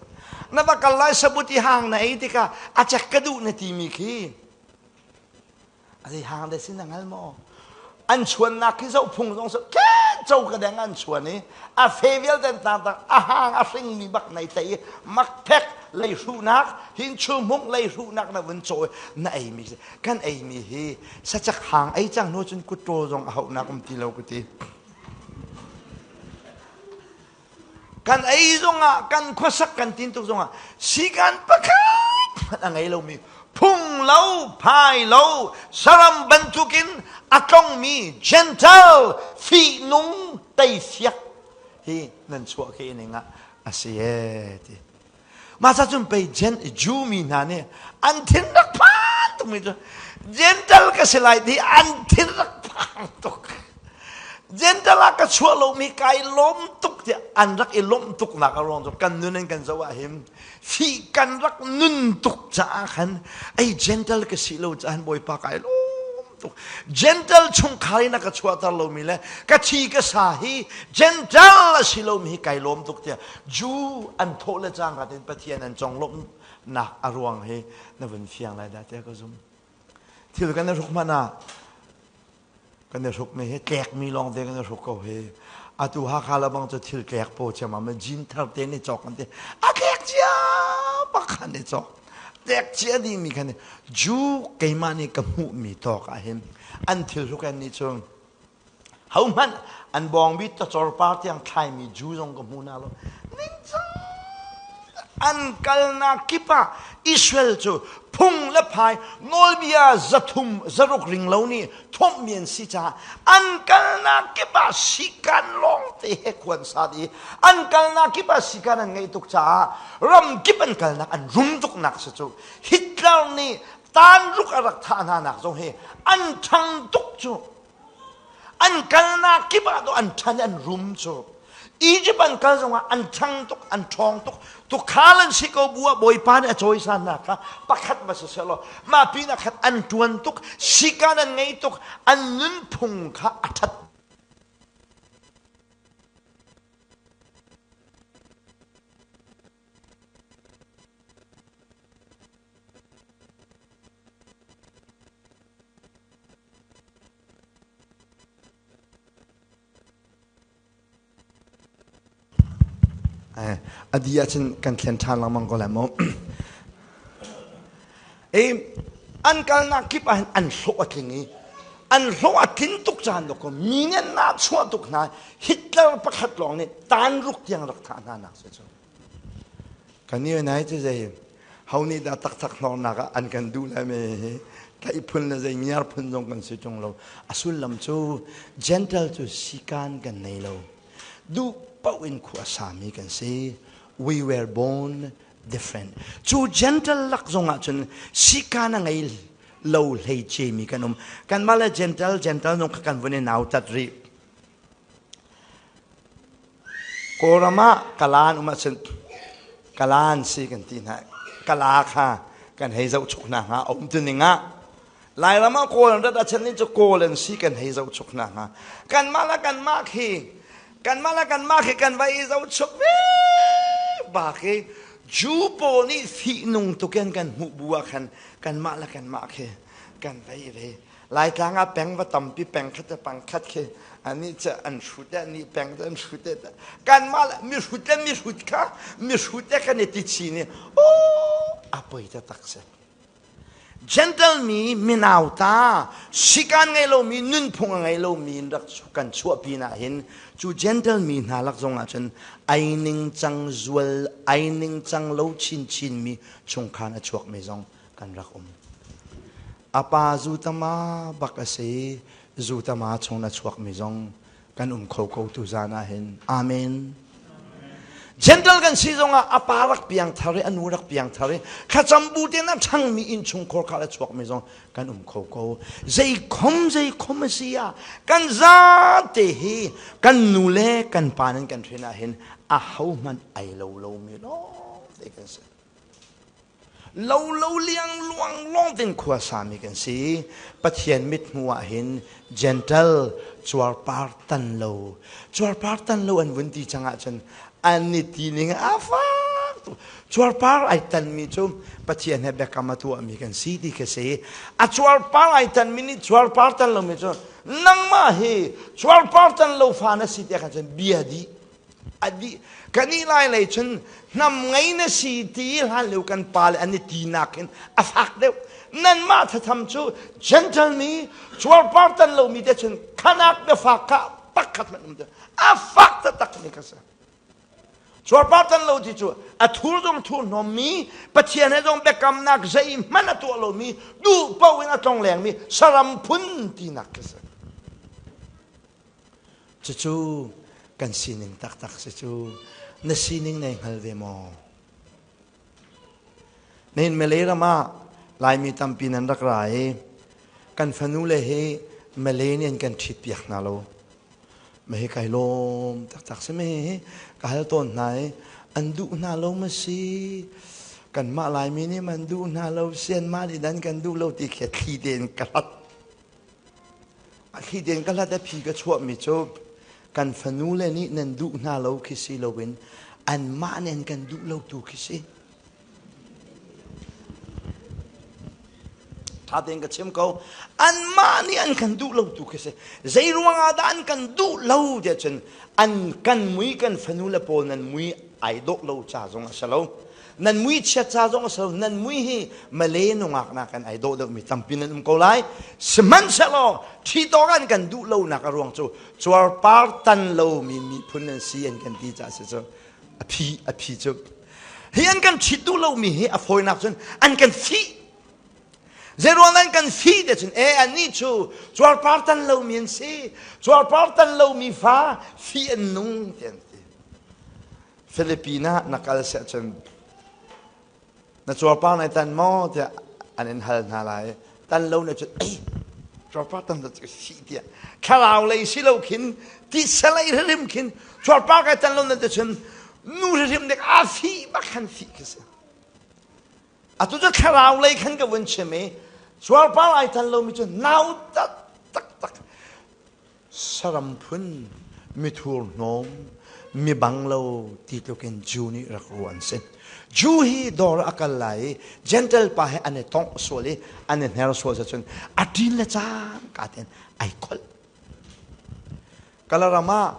Na va kal lai sabuti hang na ei tikah a cek ka duh na timi khi A zei hang de sin na ngal maw? An chuannak khi zoh phung zong ke cho ka deng an chuan i a fe vialte an tang tang a hang a hring mi bak nei te i makphek lei hruhnak hin chumhung lei hruhnak na vun cawi na ei mi kan ei mi hi sacak hang ei cang hnu cun kutṭawl zong a hauhnak um ti lo ka ti. Kan ei zongah, kan khuasak kan tin tuk zongah sikan pakhat hmanh a ngei lomi phung lo, phai lo, saram bantukin a tlongmi Gentile fihnung teifiak hi nan chuah ke ning ah a si e ti. Mah ca cun pei Gen Jew mi hna nih an thin rak phan tukmi cu Gentile ka si lai ti an thin rak phang tuk. Gentile ah ka chuah lomi kai lawm tuk tiah an rak i lawmh tuknak a ruang cu kan nun in kan zoh ah hin fih kan rak nun tuk caah khan ei Gentile ka si lo caah Bawipa kai lawm tuk. Gentile chungkhar in a ka chuahter lomi le ka thi ka sa hi Gentile a si lomi hi kai lawm tuk tiah Jew an thawh le cangka tein Pathian an conglawmhnak a ruang hi na vun fiang lai dah tiah ka zum. Thil kan i hruk hmanh ah kan i hrukmi hi tlekmi lawng te kan i hruk ko hi. Atu Hakha le bang cu thil tlek paw ciammam ma jean thar te ni cawk an ti. A tlek cia bak khan i cawk. Tlek cia dingmi khan Jew keimah nih ka hmuhmi tawk ah hin an thil hruk an nih cu Hohmanh an bawngbi tacawr tiang thlaimi Jew zong ka hmu hna lo. Ningcang an kalnak kip ah Israel cu phung le phai nawlbia zathum zaruk ring lo nih thawmhmi an si caah an kalnak kip ah sikan lawng te he khuan sat i an kalnak kip ah sikan an ngeih tuk caah ram kip an kalnak an rum tuknak si cu Hitler nih tanruk a rak thah hna nak zong hi an ṭhang tuk cu An kalnak kip ah an ṭhan i an rum cu. Egypt an kal zongah an ṭhang tuk, an ṭhawng tuk. Tukhal an si ko bu ah Bawipa nih a cawisannak kha pakhat va si sehlaw mah pinah khan an ṭuan tuk, sikan an ngei tuk, an nunphung kha a ṭhat. A di ahcun kan thlen ṭhan lengmang ko lai mu. E, an kalnak kip ah an hlawh a tling i an hlawh a tlin tuk caan dok ko mi nih an nahchuah tuk hna Hitler pakhat lawng nih tanruk tiang rak thah hna nak si cu. Kan i nai cu zei ho nih dah taktak hnornak ah an kan duh lai me hi tlaih phun le zei ngiar phun zong kan si ṭung lo. A sullam cu gentle cu sikan kan nei lo. Duh paoh in khua sami kan si. We were born different. Cu gentle lak zong ah cun sikan a ngei lo hlei cemi kan um. Kanmah le gentle gentle zong kha kan vun i nautat rih. Kawlram ah Kalan um ahcun Kalan si kan ti hna. Kala kha kan hei zohchuk hna hnga a um tuning ah Lairam ah Kawl an rat ahcun nih cu Kawl an si kan hei zohchuk hna hnga. Kanmah le kanmah khi kanmah le kanmah khi kan va i zohchuk ve bak i Jew pawl nih fihnung tuk in kan hmuh bu ah khan kanmah le kanmah khi kan va i ve. Laitlang ah peng va tampi peng khat le pang khat khi anih cu an hrut e nih peng cu an hrut e kanmah le mihrut le mihrut kha mihrut e kan i ti chin i oh a poi taktak si gentle mi minauta sikan ngei lomi nunphung a ngei lomi in rak kan chuahpi na hin cu gentle mi hna lak zong ah cun ai ning cang zual ai ning cang lo chinchin mi chungkhan a chuak mi zong kan rak um A pa zutama bak a si. Zutama chung na chuakmi zong kan um kho ko tu zan ah hin. Amen. Gentle kan si zongah a pa rak piang thar i a nu rak piang thar i thlacam bu tein a ṭhangmi innchungkhar kha a chuakmi zong kan um kho ko. Zei khom zei khom a si ah kan zate hi kan nu le kan pa nan kan hrin ah hin a ho hmanh ai lo lomi lawng te kan si. Lo lo liang luang lawng tin khua sami kan si. Pathian mithmuh ah hin gentle cuarpar tan lo. Cuarpar tan lo an vun ti cang ahcun an ni ti ning a fak tuk. Cuarpar ai tanmi cu Pathian he biakam a tuahmi kan si ti khi si. A cuarpar ai tanmi nih cuarpar tan lomi cu nangmah hi cuarpar tan lo fa na si tiah khan cun bia dih a dih kan i lai lei cun hnam ngei na si ti hlan lio kan pa le an i ti nak in a fak deuh nanmah thatham cu gentle mi cuarpar tan lomi te cun khanak biafak kha pakhat hmanh um a fak taktak mi kha si. Cuarpar tan lo ti cu a thur zong thur hnawmmi, Pathian he zong biakamnak zeihmanh a tuah lomi, duh paoh in a tlonglengmi saram phun tinak khi si. Cucu kan sining taktak si cu. Na sining nei hngal ve maw? Nihin Malay ram ah Laimi tampi nan rak ra i kan fanu le hi Malay nih an kan ṭhit piak hna lo. Ma hi kai lawm taktak si me ka hal tawn hna i an duh hna lo ma si kanmah Laimi nih man duh hna lo sian mah nih dan kan duh lo ti khi thli tein ka hlat a thli tein ka hlat a phi ka chuahmi cu kan fanu le nih nan duh hna lo khi si loin anmah nih an kan duh lo tu khi si. Ṭha tein ka chim ko. Anmah nih an kan duh lo tu khi si. Zei ruang ah dah an kan duh lo tiah cun an kan mui kan fanu le pawl nan mui ai dawh lo ca zong a si lo. Nan mui chiat ca zong a si lo. Nan mui hi Malay nungak nakin ai dawh deuhmi tampi nan um ko lai. Sihmanhsehlaw ṭhi tawk an kan duh lonak a ruang cu cuarpar tan lomi miphun nan si an kan ti caah si cu. A phi a phi cu hi an kan ṭhit duh lomi hi a fawinak cun an kan fih. Zeiruang an kan fih te cun e annih cu cuarpar tan lomi an si. Cuarpar tan lomi fa fih an nung ti an ti. Philippines ah na kal seh cun na cuarpar nai tan maw tiah an in hal hna lai. Tan lo na cun ei cuarpar tan lo cu fih tiah thlarau lei si lo khin titsa lei hrim khin cuarpar kai tan lo na te cun nu hrim dek a fih bak khan fih khi si. Atu cu thlarau lei khan ka vun chim i cuarpar ai tan lomi cu nau tak taktak saram phun mithur hnawm mi bang lo ti tlukin Jew nih rak ruah an si. Jew hi dawr a kal lai i Gentile pa he an i tongh sual i an i hner sual cun a ṭin le cangka tein ai kholh. Kalaram ah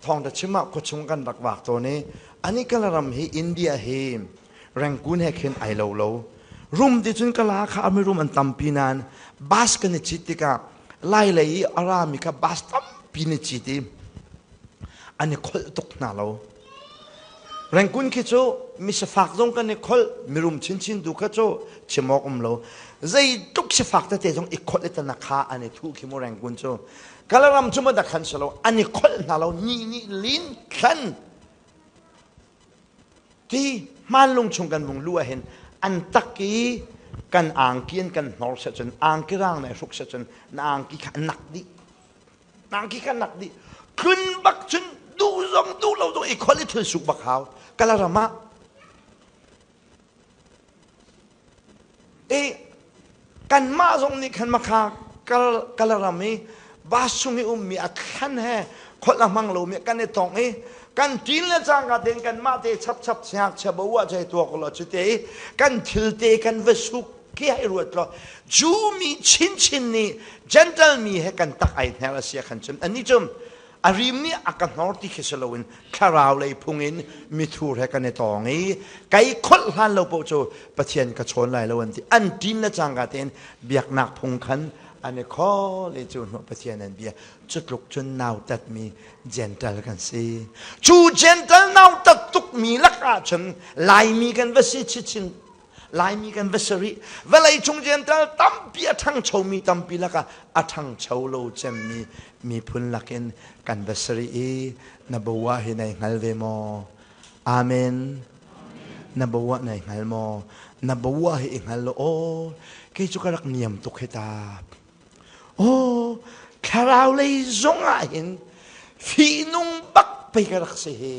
thawngṭha chim ah khuachung kan rak vak tawn i ani Kalaram hi India hi Rangoon he khin ai lo lo. Rum ti cun kala kha ami rum an tampi nain bus kan i cit tikah lai lei i a rami kha bus tampi ni cit i an i kholh tuk hna lo. Rangoon khi cu misifak zong kan i kholh mirum chinchin tu kha cu chim awk um lo. Zeitluk sifak tete zong i kholh i tana kha an i thuh khi mu Rangoon cu. Kalaram cu ma dakhan si lo an i kholh hna lo ni nih lin thlan ti hmanlung chung kan vung lu ahhin an tak i kan angki an kan hnor seh cun angki rang na hruk seh cun na angki kha nak dih na angki kha nak dih tlun bak cun duh zong duh lo zong i khol i thil suk bak hau kalaram ah I kanmah zong nih khan makha kal kalaram i bus chung i ummi a thlan he kholh a hmang lomi kan i tong i kan ṭin le cangka tein kanmah te chapchap siangngakchia bo ah cei tuak law cu te i kan thil te kan va suk khi hei ruat law Jew mi chinchin nih Gentile mi he kan tak ai hner a si khan cun annih cu A rim nih a ka hnor ti khi si loin thlarau lei phung in mithur he kan i tawng i kai kholh hlan lo paoh cu Pathian ka chawn lai lo an ti. An ṭin le cangka tein biaknak phung khan an i khawl i cu hnuah Pathian an bia. Cu tluk cun nautatmi Gentile kan si. Cu Gentile nautat tukmi lakah cun Laimi kan va si chinchin Laimi kan va si rih. Vawleicung Gentile tampi a ṭhangchomi tampi lakah a ṭhangcho lo cemmi miphun lakin kan va si rih i na boah hi nai hngal ve maw? Amen. Na boah nai hngal maw? Na boah hi i hngal lo. Aw, kei cu ka rak niam tuk hi ta. Aw, thlarau lei zong ah hin fihnung bak pei ka rak si hi.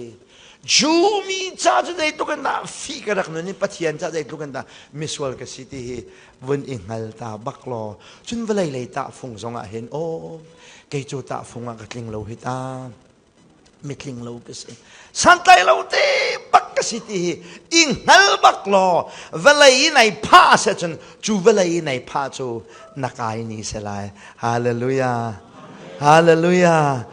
Jew mi ca cu zeitluk in dah fih ka rak nun i Pathian ca zeitluk in dah misual ka si ti hi vun i hngal ta bak law cun vawlei lei tahfung zong ah hin aw kei cu tahfung ah ka tling lo hi ta mitling lo ka si santlai lo te bak ka si ti hi i hngal bak law vawlei i nai phah se cun cu vawlei i nai phah cu na kai ni se lai hallelujah hallelujah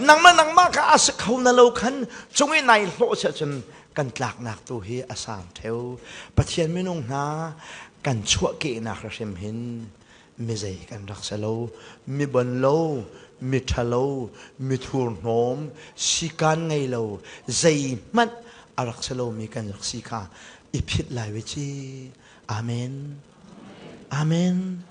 nangmah nangmah kha a si kho na lo khan cung i nai hlawh se cun kan tlaknak tu hi a sang theu pathian minung hna kan chuahkehnak hrim hin mizei kan rak si lo mi bon lo. miṭhalo, mithurhnawm, sikaan ngei lo, zeihmanh a rak si lomi kan rak si kha i philh lai ve ci. Amen. Amen.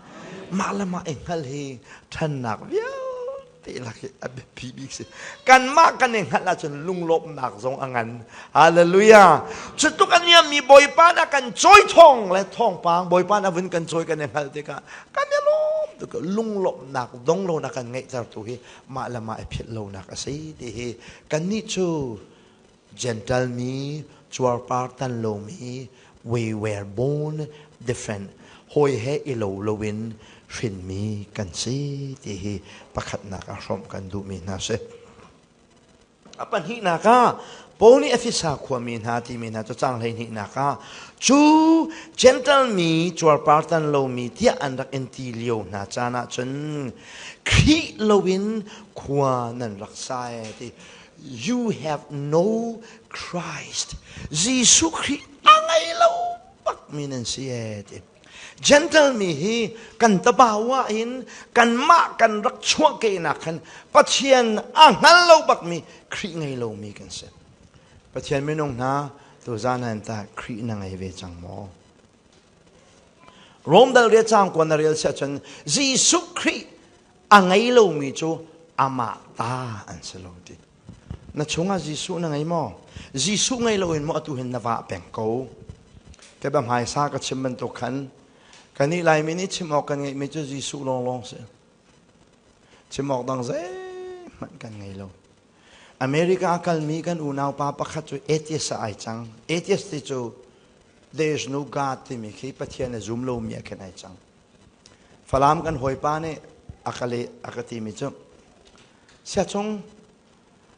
Mah le mah i hngalh hi ṭhannak vialte lak hi a biapi bik si. Kanmah kan i hngalh ahcun lunglawmhnak zong a ngan. Hallelujah. Cu tluk a niammi Bawipa na kan cawi thawng le thawngpang Bawipa na vun kan cawi kan i hngalh tikah kan i lawm tuk. Lunglawmhnak dong lo na kan ngeihtertu hi mah le mah i philh lonak a si ti hi kannih cu Gentle mi, cuarpar tan lomi, we were born different, hawi he i lo loin hrinmi kan si ti hi pakhatnak ah hrawmh kan duhmi hna si. A pahnihnak ah Paul nih Efesa khuami hna timi hna cu cang 12nak ah cu Gentle mi cuarpar tan lomi tiah an rak in ti lio hna caan ah cun Khrih loin khua nan rak sa ti You have no Christ. Jesuh Khrih a ngei lo bakmi nan si ee ti. Gentle mi hi kan tabawa in kanmah kan rak chuahkehnak khan Pathian a hngal lo bakmi Khrih ngei lomi kan si. Pathian minung hna tuzan han ta Khrih na ngei ve cang maw? Rom dal ria cang kuan na rel sia cun Jesuh Khrih a ngei lomi cu amah ta an si lo ti. Na chungah Jesuh na ngei maw? Jesuh ngei loin maw atu hin na vah peng ko? Ke ba hmaisa ka chim bantuk khan kannih Laimi nih chim awk kan ngeihmi cu Jesuh lawnglawng si. Chim awk dang zeihmanh kan ngei lo. America a kalmi kan unau pa pakhat cu atheist ah ai cang. Atheist ti cu there is no God timi khi Pathian a zum lomi ah khin ai cang. Falam kan hawipa nih a ka leh a ka timi cu siachung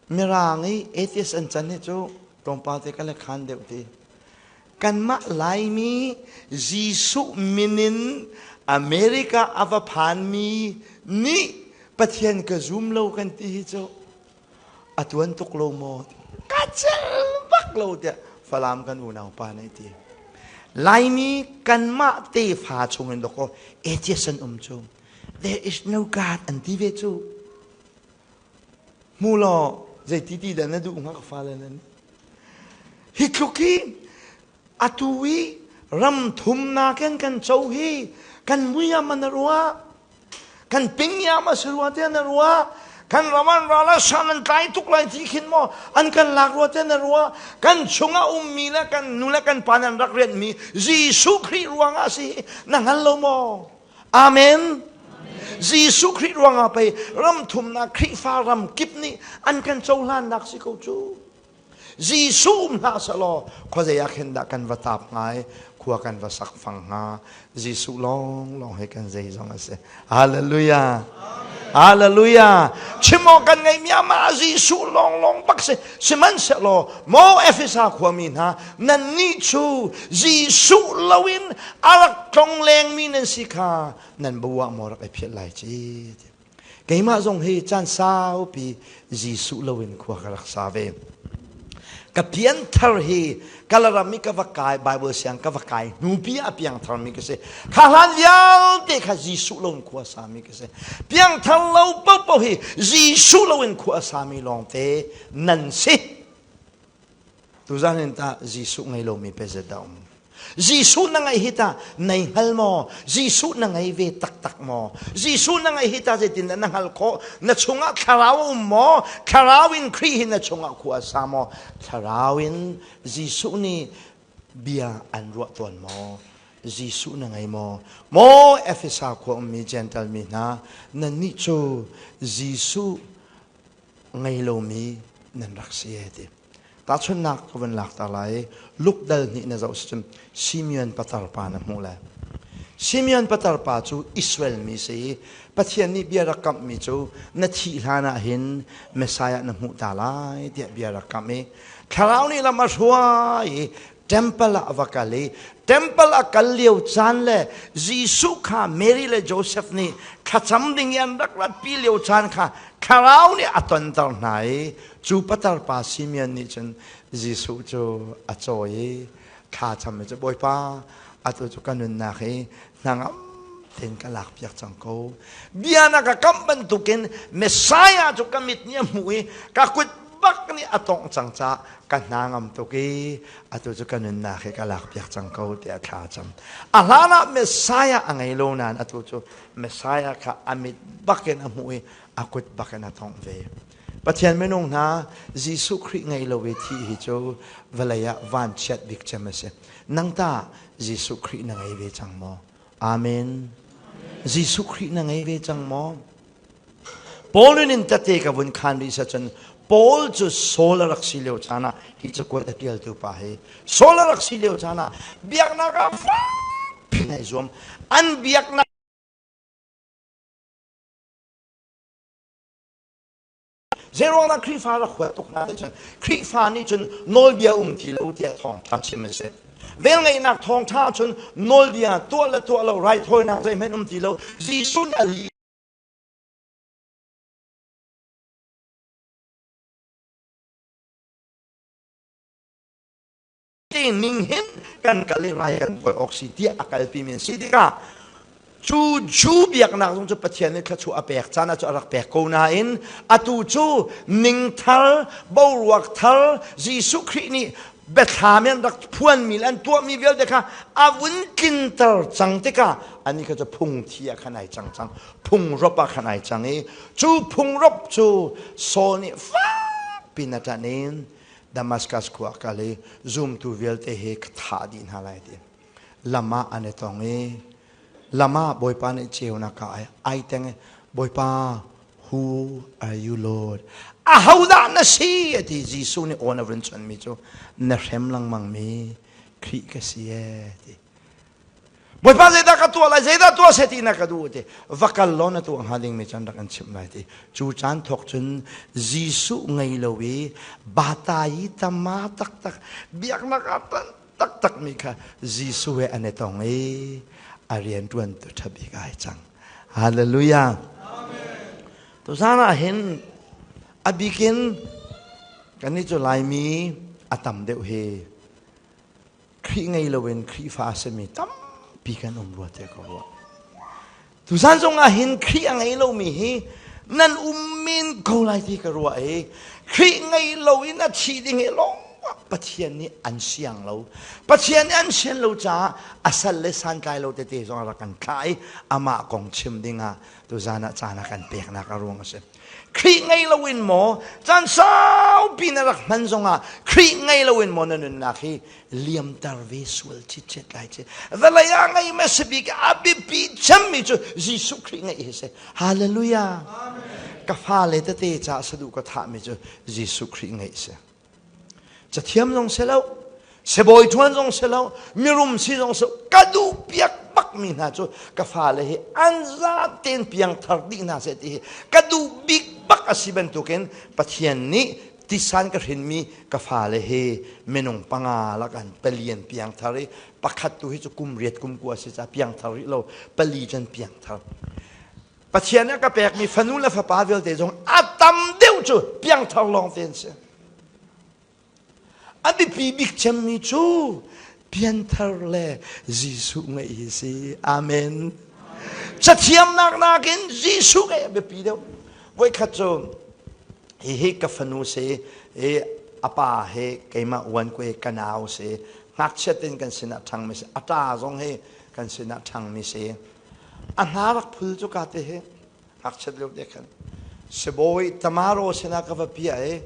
Mirang i atheist an can hi cu tlawmpal te ka le khan deuh ti. Kanmah Laimi Jesuh min in America a va phanmi nih Pathian ka zum lo kan ti hi cu a tuan tuk lo maw? Ka cel bak lo tiah Falam kan unau pa nih ti. Laimi kanmah tefa chung in dawkaw atheist an um cu. There is no God an ti ve cu. Hmu law zeiti ti dah na duh hnga ka fale nan. Hi tluk hi atu i ram thumnak in kan co hi kan mui ah man a ruah kan pingiam a si rua te na ruah kan ram an ral ah san an tlai tuk lai ti khin maw an kan lak rua te na ruah kan chungah ummi le kan nu le kan pa nan rak rianhmi Jesuh Khrih ruangah a si na hngal lo maw Amen Jesuh Khrih ruangah pei ram thumnak Khrihfa ram kip nih an kan cohlannak si ko cu Jesuh um hlah selaw khuazei ah khin dah kan va tap hnga i khua kan va sak fang hnga. Jesuh lawnglawng hi kan zeizong a si. Hallelujah. Hallelujah. Chim awk kan ngeihmi amah Jesuh lawnglawng bak si. Sihmanhsehlaw maw Efesa khuami hna nannih cu Jesuh loin a rak tlonglengmi nan si kha nan buah maw rak i phiat lai ci. Keimah zong hi caan saupi Jesuh loin khua ka rak sa ve. Ka pianthar hi Kalaram i ka va kai Bible siang ka va kai hnupi ah piangthar mi ka si. Kha hlan vialte kha Jesuh loin khua sa mi ka si. Piangthar lo paohpaoh hi Jesuh loin khua sa mi lawngte nan si. Tuzan in tah Jesuh ngei lomi pe zet dah um? Jesuh na ngeih hi tah nei hngal maw? Jesuh na ngei ve taktak maw? Jesuh na ngeih hi tah zeitindah na hngalh khawh? Na chungah thlarau a um maw? Thlarau in Khrih hi na chungah khua a sa maw? Thlarau in Jesuh nih bia an ruah tawn maw? Jesuh na ngei maw? Maw Efesa khua ummi Gentle mi hna, nannih cu Jesuh ngei lomi nan rak si e ti. Tahchunhnak ka vun lak ta lai. Luke dal hnih na zoh si cun Simeon patar pa na hmuh lai. Simeon patar pa cu Israel mi si i Pathian nih bia rak kamhmi cu na thih hlan ah hin Messiah na hmuh ta lai tiah bia rak kamh i Thlarau nih lam a hruai i temple ah a va kal i temple a kal lio caan le Jesuh kha Mary le Joseph nih thlacam ding i an rak ratpi lio caan kha thlarau nih a tonter hna i cu patar pa Simeon nih cun Jesuh cu a cawi i thla cham i cu Bawipa atu cu ka nunnak hi hnangam Ten ka lak piak cang ko. Bia na ka kamh bantukin Messiah cu ka mit nih a hmuh i ka kut bak nih a tongh cang caah ka hna ngam tuk i atu cu ka nunnak hi ka lak piak cang ko tiah thla cam. A hlan ah Messiah a ngei lo nain atu cu Messiah kha a mit bakin a hmuh i a kut bakin a tongh ve. Pathian minung hna Jesuh Khrih ngei lo i thih hi cu vawlei ah vanchiat bik cem a si. Nang tah Jesuh Khrih na ngei ve cang maw? Amen. Jesuh Khrih na ngei ve cang maw? Paul in tete ka vun khan rih sa cun Paul cu Saul a rak si lio caan ah hi cakuat a tialtu pa hi Saul a rak si lio caan ah biaknak ah fak ai zuam an biaknak Zeiruang dah Khrihfa rak huat tuk hna cun Khrihfa nih cun nawlbia um ti lo tiah thawngṭha chim a si. Velngeihnak thawngṭha cun nawlbia tuah le tuah lo raithawinak zeihmanh um ti lo. Jesuh nih a li te ning hin kan kal i rai kan thawi awk si tiah a kalpi mi an si tikah cu Jew biaknak zong cu Pathian nih thluachuah a pek caan ah cu a rak pek ko nain atu cu ning thar boruak thar Jesuh Khrih nih biathlam in rak phuanmi le an tuahmi vialte kha a vun tlinter cang tikah ani kha cu phung thi ah khan ai cang cang phung rop ah khan ai cang i cu phung rop cu Saul nih fak pin a ṭanh in Damascus khua kal i zumtu vialte hi ka thah dih hna lai ti. Lam ah an i tong i lam ah Bawipa nih ceunak ka ai ai teng i Bawipa who are you Lord? Ahodah na si? ati Jesuh nih awn a vun chonmi cu na hrem lengmang mi Khrih ka si e ti. Bawipa zeidah ka tuah lai zeidah tuah seh ti na ka duh ti va kal law na tuah hnga dingmi caan rak an chimh lai ti cu caan thawk cun Jesuh ngei lo i bata i tama taktak biaknak ah tan taktak mi kha Jesuh he an i tong i a rian ṭuan tu ṭha bik ai cang Hallelujah Tuzan ah hin a bikin kan nih cu Laimi a tam deuh hi Khrih ngei loin Khrihfa a simi tampi kan um rua tiah ka ruah. Tuzan zong ah hin Khrih a ngei lomi hi nan um men ko lai ti ka ruah i Khrih ngei loin a thi ding hi lawng Pathian nih an siang lo. Pathian nih an sian lo caah a sal le santlai lo tete zong a rak kan thlah i amah kong chim ding ah tuzan ah caan a kan peknak a ruang a si. Khrih ngei loin maw caan saupi na rak hman zongah Khrih ngei loin maw na nunnak hi liamter ve sual chitchet lai ci vawlei ah ngei ma si bik a biapi cemmi cu Jesuh Khrih ngeih hi si hallelujah ka fale tete ca saduh ka thahmi cu Jesuh Khrih ngeih si Cathiam zong si lo, sibawi ṭuan zong si lo, mirum si zong si ka duh piak bakmi hna cu ka fale hi an zaten piangthar dih hna seh ti hi ka duh bik bak a si bantukin Pathian nih tisan ka hrinmi ka fale hi minung panga lakan palian piangthar i pakhat tu hi cu kum riat kum kua si ca piangthar rih lo pali cun piangthar Pathian nih a ka pekmi fanu le fapa vialte zong a tam deuh cu piangthar lawng te an si. A biapi bik cemmi cu pianthar le Jesuh ngeih hi si. Amen. Cathiamnak nakin Jesuh ngeih a biapi deuh. Voikhat cu hihi ka fanu si, hi a pa he keimah uan kue ka nau si, ngakchia ten kan sinah ṭhangmi si, a ṭa zong hi kan sinah ṭhangmi si. A hna rak phul cu ka te hi ngakchiat lio te khan sibawi tamaro sinah ka va piah i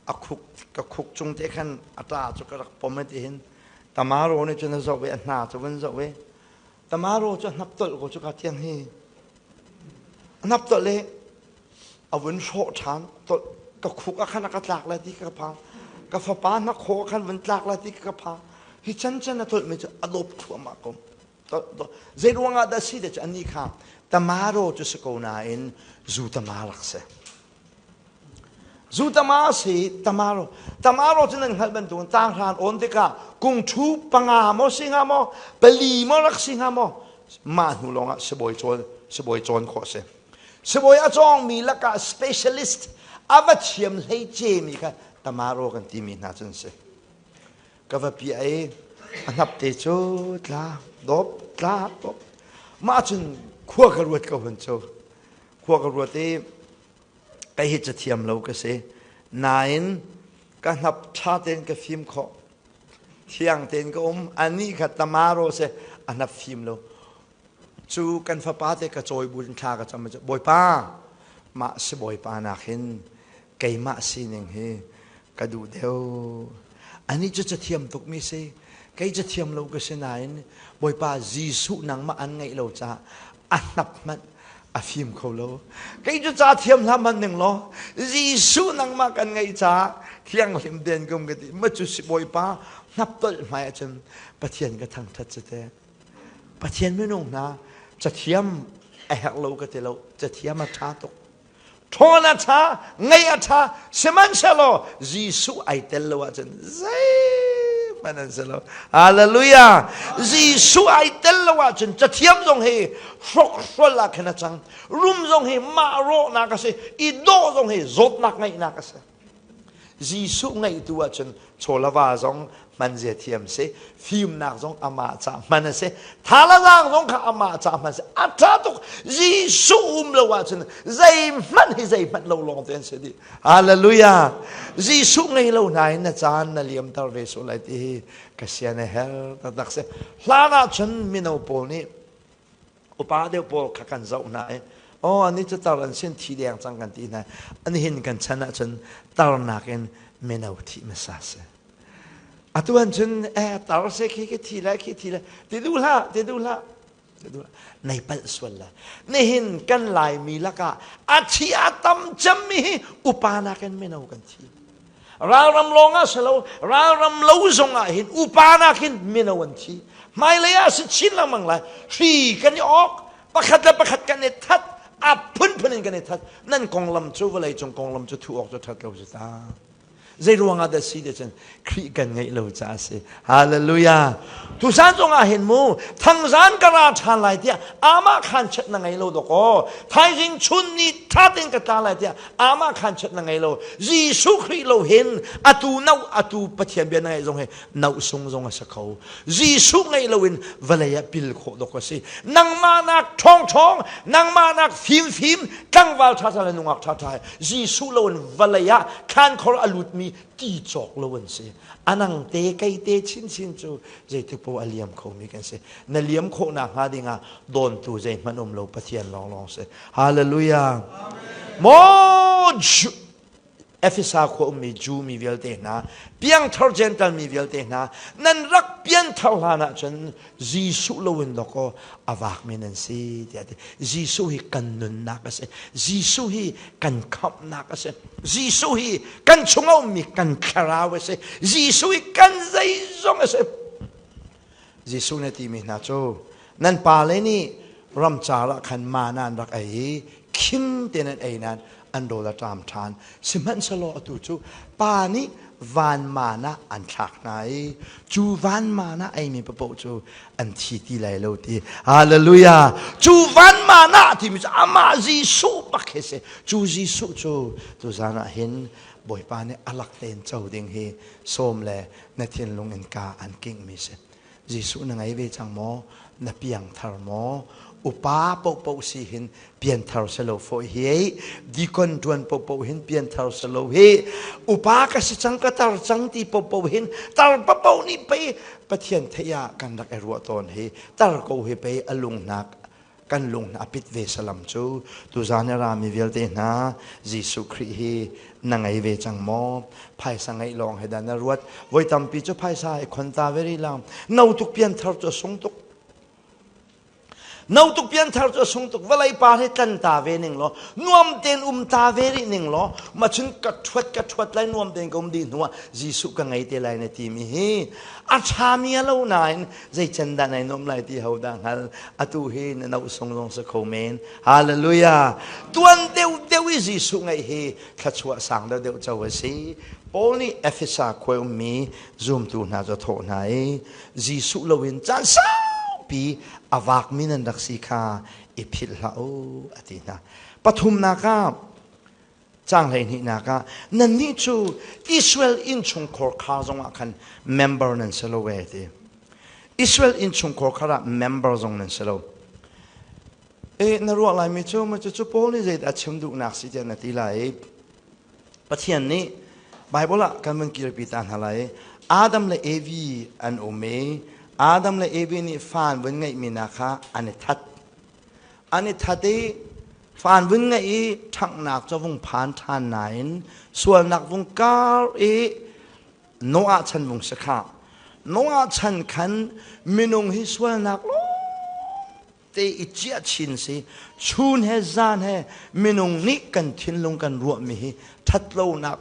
a khuk ka khuk cung te khan a ṭa cu ka rak pom i tihin tamaro nih cun a zoh i a hna cu vun zoh i tamaro cu a hnap tolh ko cu ka tiang hi a hnap tolh i a vun hrawh ṭhan tolh ka khuk ah khan a ka tlak lai ti ka phang ka fapa hnakhaw ah khan vun tlak lai ti ka phang hi chan chan a tolh mi cu a dawp thluahmah ko Zei ruangah dah si te cu anih kha tamaro cu si ko nain zu tama rak si. Zu tama si tamaro. Tamaro cu nan hngalh bantukin tanghran awn tikah kung thu panga maw si hnga maw pali maw rak si hnga maw mah hnu lawngah sibawi cawn sibawi cawn khawh si. Sibawi a cawngmi lakah specialist a va thiam hlei cemi kha tamaro kan timi hna cun si. Ka va piah i a hnapte cu tla dawp tla dawp. Mah cun Khua ka ruat ko hun cu. Khua ka ruat i kei hi cathiam lo ka si. Nain ka hnap ṭha tein ka fim khawh. Thiang tein ka um. Anih kha tamaro si a hnap fim lo. Cu kan fapa te ka cawi bu in thla ka cam. Bawipa, mah si Bawipa nak hin keimah sining hi ka duh deuh. Anih cu cathiam tukmi si. Kei cathiam lo ka si nain Bawipa Jesuh nangmah an ngeih lo caah a hnap hmanh a fim kho lo. Kei cu ca thiam hlah hmanh ning law Jesuh nangmah kan ngeih caah thianghlim den kum ka ti. Ma cu si Bawipa hnap tolh hmai ahcun Pathian ka thangthat cu te. Pathian minung hna cathiam a herh lo ka ti lo. Cathiam a ṭha tuk. Ṭhawn a ṭha, ngeih a ṭha, sihmanhsehlaw Jesuh ai tel lo ahcun zeihmanh an si lo. Hallelujah! Jesuh ai tel lo ahcun cathiam zong hi hrokhrol ah khin a cang. Rum zong hi mah rawhnak a si, i dawh zong hi zawtnak ngeihnak a si. Jesuh ngaihtu ahcun chawlava zong hman zia thiam si, fimnak zong amah ca hman a si, thalazaang zong kha amah ca hman si. A ṭha tuk. Jesuh um lo ahcun zeihmanh hi zeihmanh lo lawng te an si dih. Hallelujah. Jesuh ngei lo hna in na caan na liamter ve sual lai ti hi ka sian a her taktak si. Hlan ahcun mino pawl nih upa deuh pawl kha kan zoh hna i oh ani cu tar an sin thi deng cang kan ti hna an hin kan chan ahcun tarnak in mino thi hmasa si atu an cun eh tar se khi khi thi lai khi thi lai ti duh hlah ti duh hlah ti duh nei palh sual la nihin kan laimi lakah a thi a tam cemmi hi upa nakin mino kan thi Ralram lawng ah si lo, ralram lo zong ah hin upa nakin mino an thi. Hmailei ah si chin lengmang lai. Hri kan i awk, pakhat le pakhat kan i that, a phunphun in kan i that. Nan konglam cu vawlei cung konglam cu thu awk cu that lo si ta. Zei ruang ah dah si ti cun Khrih kan ngeih lo caah a si. Hallelujah. Tusan zong ah hin mu thangzan ka ra ṭhan lai tiah amah khan chet na ngei lo dawkaw. Thaizing chun ni ṭha tein ka tla lai tiah amah khan chet na ngei lo. Jesuh Khrih lo hin atu no atu Pathian bia na ngaih zong hi no sung zong a si kho. Jesuh ngei lo in vawlei ah pil khawh dawk a si. Nangmah nak ṭhawng ṭhawng, nangmah nak fim fim, tlangval ṭha ṭha le nungak ṭha ṭha Jesuh lo in vawlei ah thlankhor a lutmi ti cawk lo an si. Anang te kei te chinchin cu zeitik paoh a liam khomi kan si. Na liam khawhnak hnga dingah dawntu zeihmanh um lo Pathian lawnglawng si. Hallelujah. Maw Efesa khua ummi Jew mi vialte hna, piangthar Gentile mi vialte hna, nan rak pianthar hlan ahcun Jesuh loin dawkaw a vakmi nan si tiah ti. Jesuh hi kan nunnak a si. Jesuh hi kan khamhnak a si. Jesuh hi kan chung a ummi kan thlarau a si. Jesuh hi kan zeizong a si. Jesuh nih a timi hna cu nan pale nih ramcar ah khan mana an rak ei i khim tein an ei nain an rawl a ṭam ṭhan. Sihmanhsehlaw atu cu pa nih van mana an thlak hna i cu van mana eimi paoh cu an thi ti lai lo ti. Hallelujah! Cu van mana timi cu amah Jesuh bak hi si. Cu Jesuh cu tuzan ah hin Bawipa nih a lak tein co ding hi sawm le na thinlung in ka an kinghmi si. Jesuh na ngei ve cang maw? Na piangthar maw? Upa paohpaoh si hin pianthar si lo fawh hi dikon tuan paohpaoh hin pianthar si lo hi upa ka si cang ka tar cang ti paohpaoh hin tar paohpaoh nih pei Pathian theih ah kan rak i ruah tawn hi tar ko hi pei a lungnak kan lung a pit ve salam cu tuzan i rami vialte hna Jesuh Khrih hi na ngei ve cang maw phaisa ngeih lawng he dah na ruat voi tampi cu phaisa i khon ta ve rih lang no tuk pian thar cu a sung tuk no tuk pian thar cu a sung tuk vawlei par hi tlan ta ve ning law nuam tein um ta ve rih ning law ma chun ka thuat ka thuat lai nuam tein ka um dih hnuah Jesuh ka ngei te lai na timi hi a ṭhami a lo nain zei can dah nai nuam lai ti ho dah hngal atu hi na no sung zong si kho men hallelujah tuan deuh deuh i Jesuh ngaih hi thluachuah sang deuh deuh co a si Paul nih Efesa khua ummi zumtu hna cu thawh hna i Jesuh loin caan saupi a vakmi nan rak si kha i philh hlah u a ti hna pathumnak ah Caang 12nak ah nannih cu Israel innchungkhar kha zongah khan member nan si lo ee ti. Israel innchungkhar kha ah member zong nan si lo. E na ruah laimi cu ma cucu Paul nih zeidah a chim duhnak si tiah na ti lai. Pathian nih Bible ah kan vun kirpi ta hna lai. Adam le Evi an um i Adam le Evi nih fa an vun ngeihmi hna kha an i that. An i that i fa an vun ngeih i ṭhanghnak cu vung phan ṭhan nain sualnak vung kar i Noah chan vung si kha. Noah chan khan minung hi sualnak te i ciah chin si chun he zan he minung nih kan thinlung kan ruahmi hi ṭhatlonak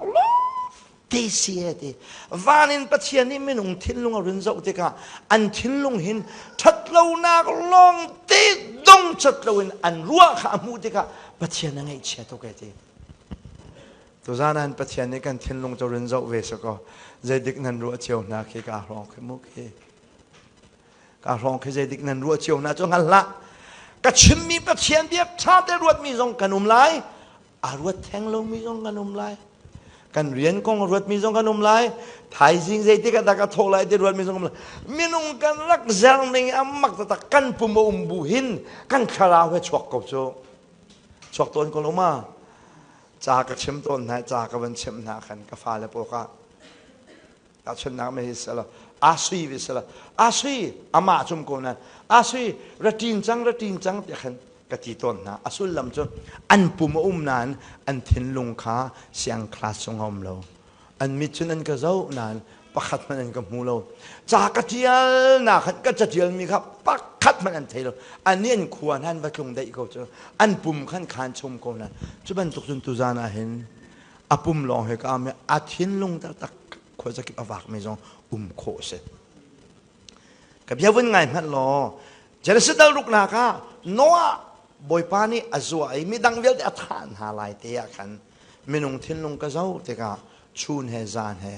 te si he ti van in Pathian nih minung thinlung a run zoh tikah an thinlung hin ṭhatlonak lawng te dong cat loin an ruah kha a hmuh tikah Pathian a ngaihchia tuk e ti Tuzan ah Pathian nih kan thinlung cu run zoh ve sakaw zeidik nan ruah cio hna khi ka hrawng khi mu khi ka hrawng khi zeidik nan ruah cio hna cu hngal hlah ka chimmi Pathian bia ṭha te ruatmi zong kan um lai a ruat theng lomi zong kan um lai kan rian kong a ruatmi zong kan um lai thaizing zeitik ah dah ka thawh lai ti ruatmi zong um lai minung kan rak zer ning a mak taktak kan pum a um bu hin kan thlarau he chuak ko cu chuak tawn ko lo ma Ca ka chim tawn hna ca ka van chimh hna khan ka fale pawl kha tahchunhnak me hi sala asui vi sala asui amah cum ko nan asui ratin cang ratin cang ti khan ka ti tawn hna a sullam cu an pum a um nain an thinlung kha siang class chung a um lo an mit cun an ka zoh nain pakhat hmanh an ka hmu lo ca ka tial na khan ka catial mi kha pakhat hmanh an thei lo an nih an khua hna an va tlung daih ko cu an pum khan khan chum ko na cu bantuk cun tuzan ah hin a pum lawng he ka am a thinlung taktak khuazakip a vak mi zong um khawh si ka bia vun ngai hmanh law Genesis dal ruknak ah Noah Bawipa nih a zuah i midang vialte a thah hna lai te ah khan minung thinlung ka zoh tikah chun he zan he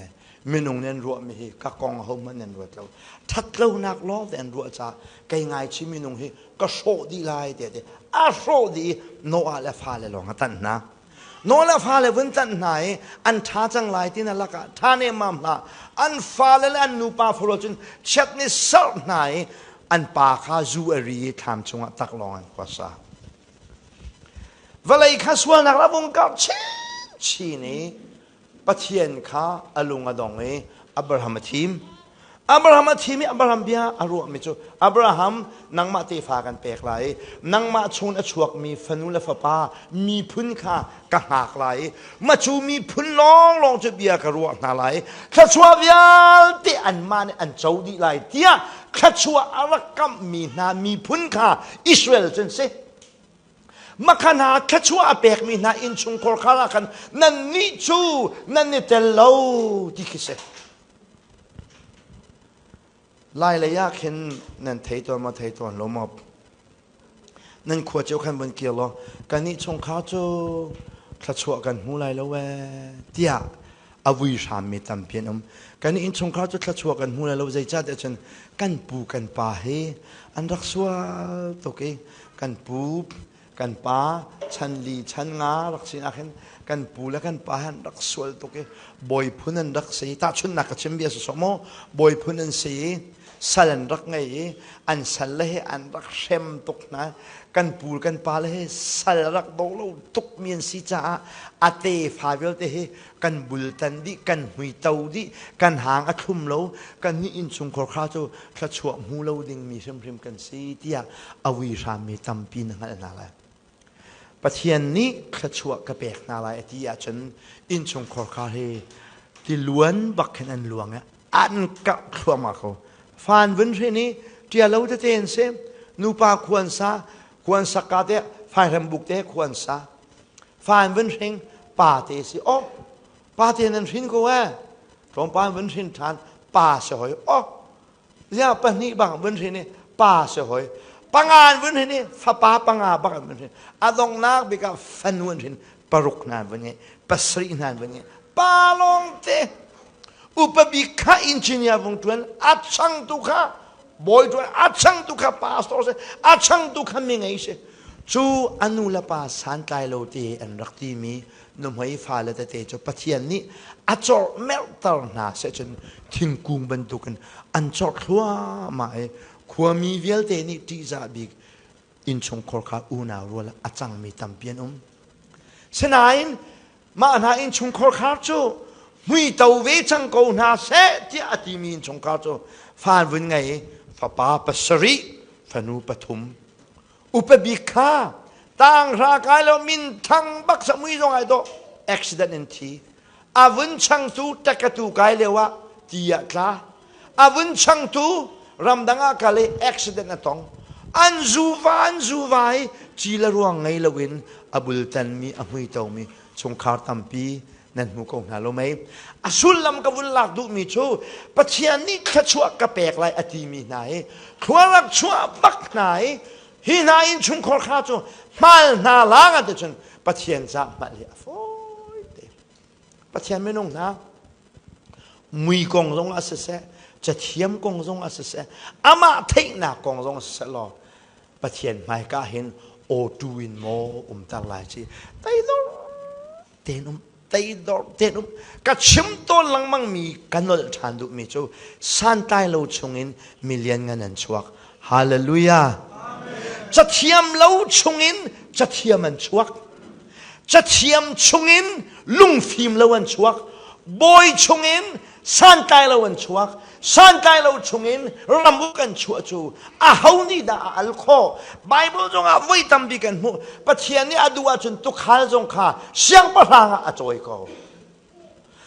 minung nih an ruahmi hi ka kong ahohmanh nan ruat lo ṭhatlonak lawng te an ruah caah kei ngaichi minung hi ka hrawh dih lai te ti a hrawh dih i Noah le fale lawng a tanh hna Noah le fale vun tanh hna i an ṭha cang lai ti na lakah ṭha nemmam hlah an fale le an nupa faro cun chiat nih serh hna i an pa kha zu a ri i thlam chungah taklawng an khuasa Vawlei kha sualnak a vung karh chinchin i Pathian kha a lung a dong i Abraham a thim. Abraham a thim i Abraham bia a ruahmi cu Abraham nangmah tefa kan pek lai i nangmah chung a chuakmi fanu le fapa miphun kha ka hngak lai i ma cu miphun lawnglawng cu bia ka ruah hna lai i thluachuah vialte anmah nih an co dih lai tiah thluachuah a rak kamhmi hna miphun kha Israel cu an si. Makha hna thluachuah a pekmi hna innchungkhar khar ah khan nannih cu nan i tel lo ti khi si. Lai lei ah khin nan thei tawn maw thei tawn lo maw? Nan khua cio khan vun kir law kannih chungkhar cu thluachuah kan hmu lai lo ee tiah a vui hrammi tampi an um. Kan innchungkhar cu thluachuah kan hmu lai lo zeicahtiah cun kan pu kan pa hi an rak sual tuk i kan pu kan pa chan li chan nga rak si ah khin kan pu le kan pa han rak sual tuk i bawi phun an rak si tahchunhnak ka chim bia si so maw bawi phun an si i sal an rak ngei i an sal le he an rak hrem tuk hna kan pu kan pa le he sal rak do lo tuk mi an si caah a tefa vialte hi kan bultan dih kan hmuito dih kan hang a thlum lo kan nih innchungkhar kha cu thluachuah hmu lo dingmi hrimhrim kan si tiah a vui hrammi tampi na hngalh hna lai Pathian nih thluachuah ka pek hna lai a ti ahcun innchungkhar kha hi tiluan bak khin an luang i an karh thluahmah ko fan vun hrin i ṭialo tete an si nupa khuan sa khuan sak ka te faihrem buk te khuan sa Fa an vun hring pa te si oh pa te nan hrin ko eh tlawmpal vun hrin ṭhan pa si hoi oh zia pahnih bang vun hrin i pa si hoi panga an vun hrin i fapa panga bak an vun hrin a donghnak bik ah fanu an hrin paruk hna an vun ngei pasarih hna an vun ngei pa lawng te upa bik kha engineer vung ṭuan a changtu kha bawi ṭuan a changtu kha pastor si a changtu kha mi ngei si cu a nu le pa santlai lo te an rak timi nuhmei fale tete cu Pathian nih a cawrh merhter hna seh cun thingkung bantukin an cawrh thluahmah i khuami vialte nih ṭihzah bik. Innchungkhar kha unau rual a cangmi tampi an um. Sinain mah hna innchungkhar khar cu hmuito ve cang ko hna seh tiah a timi innchungkhar cu fa vun ngei fapa pasarih fanu pathum upa bik kha tanghra kai lo min thang bak sa mui zong ai dawh accident in thi a vun changtu takatu kai lio ah ti ah tla a vun changtu ramdang ah kal i accident a tong an zuva an zuva i ci le ruang ngei loin a bultan mi a hmuito mi chungkhar tampi nan hmu ko hna lo mei a sullam ka vun lak duhmi cu Pathian nih thluachuah ka pek lai a timi hna hi thluarak chuah bak hna i hi hna in chungkhar kha cu hmal hna lang ah cun Pathian ca hmal hi a fawi te Pathian minung hna mui kong zong ah siseh cathiam kong zong ah siseh amah theihnak kong zong ah siseh law Pathian hmaika hin awtu in maw umter lai ci teidor tein um teidor tein um ka chim tawn lengmang mi ka nolh ṭhan duhmi cu santlai lo chungin milian ngan an chuak hallelujah cathiam lo chungin cathiam an chuak cathiam chungin lungfim lo an chuak bawi chungin santlai lo an chuak santlai lo chungin ramuk an chuah cu aho nih dah a al khawh Bible zongah voi tampi kan hmuh Pathian nih a duh ahcun tukhal zong kha siangpahrang ah a cawi ko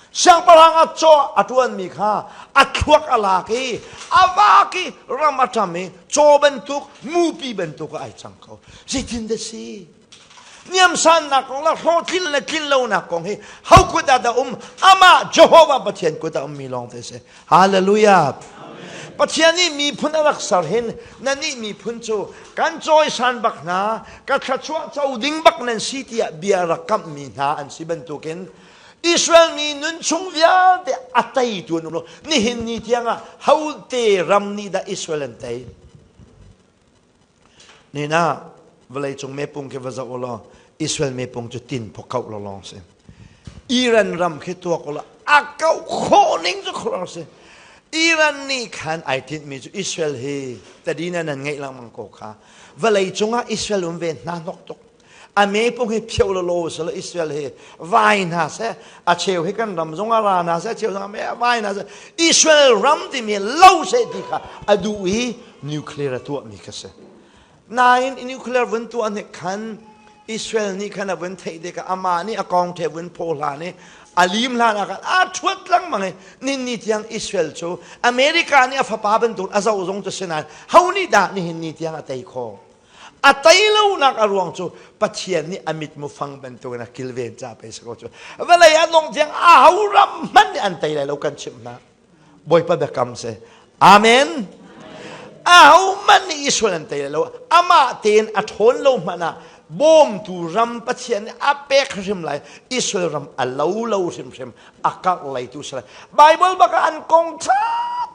siangpahrang a caw a ṭuanmi kha a thluak a lak i a vak i ram a ṭam i caw bantuk mupi bantuk ah ai cang ko zeitin dah si Niamsannak kong le hlawhtlin le tlin lonak kong hi ho kut ah dah um? Amah Jehovah Pathian kut ah ummi lawng te si. Hallelujah. Pathian nih miphun a rak ser hin nannih miphun cu kan cawisan bak hna, ka thluachuah co ding bak nan si tiah bia rak kamhmi hna an si bantukin Israel mi nun chung vialte a teitu an um lo. Nihin ni tiangah ho te ram nih dah Israel an tei? Nihin ah vawleicung mepung khi va zoh u law Israel mepung cu tin phaw kauh lo lawng si. Iran ram khi tuak u law a kauh khawh ning cu khuaruahhar si. Iran nih khan ai tinhmi cu Israel hi tadina nan ngeih lengmang ko kha. Vawleicung ah Israel um ve hna hnok tuk. A mepung hi phio lawlaw seh law Israel hi vai hna seh. A cheu hi kan ram zong ah ra hna seh, a cheu zong ah vai hna seh. Israel ram timi lo seh ti kha a duh i nuclear a tuahmi kha si. Nain nuclear vun tuah hnik khan Israel nih khan a vun theih tikah amah nih a kong the vun phaw hlan i a lim hlan ah khan a ṭhuat lengmang i nin ni tiang Israel cu America nih a fapa bantuk a zoh zong cu si nain ho nih dah nihin ni tiang a tei khawh? A tei lonak a ruang cu Pathian nih a mitmu fang bantukin a kilven ca pei si ko cu. Vawlei a dong tiang a ho ram hmanh nih an tei lai lo kan chimh hna. Bawipa biakam si. Amen. Ahohmanh nih Israel an tei lo. Amah tein a ṭhawn lo hmanh ah bawmtu ram Pathian nih a pek hrim lai. Israel ram a lo lo hrimhrim a karh leitu si lai. Bible bak ah an kong ṭha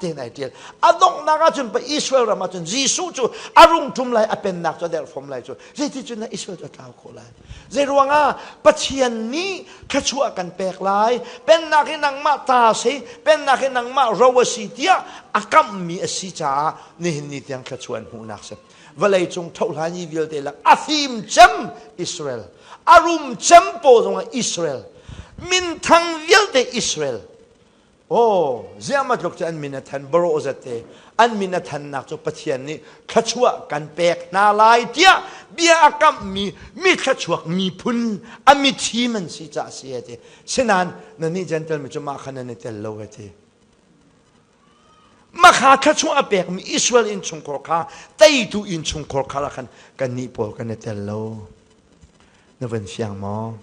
tein ai ṭial. A donghnak ahcun pa Israel ram ahcun Jesuh cu a rung ṭum lai, a pennak cu a derh fom lai cu. Zeiticun dah Israel cu a tlau khawh lai? Zei ruangah Pathian nih thluachuah kan pek lai, pennak hi nangmah ta a si, pennak hi nangmah ro a si tiah a kamhmi a si caah nihin ni tiang thluachuah an hmuhnak si. Vawlei cung thohlan vialte lak a fim cem Israel, a rum cem paw zongah Israel, minthang vialte Israel, Aw, ziah matluk cu an min a than barawh zat te an min a thannak cu Pathian nih thluachuah kan pek hna lai tiah bia a kamhmi mi thluachuak miphun a mithim an si caah si a ti. Sinain nannih Gentile mi cu mah kha nan i tel lo a ti. Makha thluachuah a pekmi Israel innchungkhar kha teitu innchungkhar kha khan kannih pawl kan i tel lo. Na van fiang maw?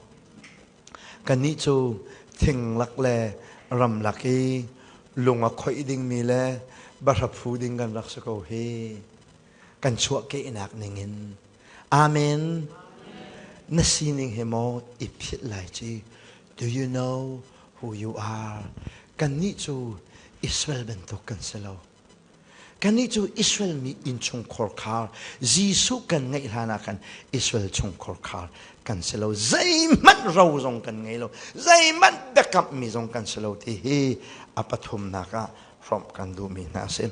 Kannih cu thinglak le ramlak i lung a khoih dingmi le bahra phu ding kan rak si ko hi. Kan chuahkehnak ningin. Amen. Na sining hi maw i philh lai ci. Do you know who you are? Kannih cu Israel bantuk kan si lo. Kannih cu Israel mi innchungkhar khar Jesuh kan ngeih hlan ah khan Israel chungkhar khar kan si lo. Zeihmanh ro zong kan ngei lo. Zeihmanh biakamhmi zong kan si lo ti hi a pathumnak ah hrawmh kan duhmi hna a si.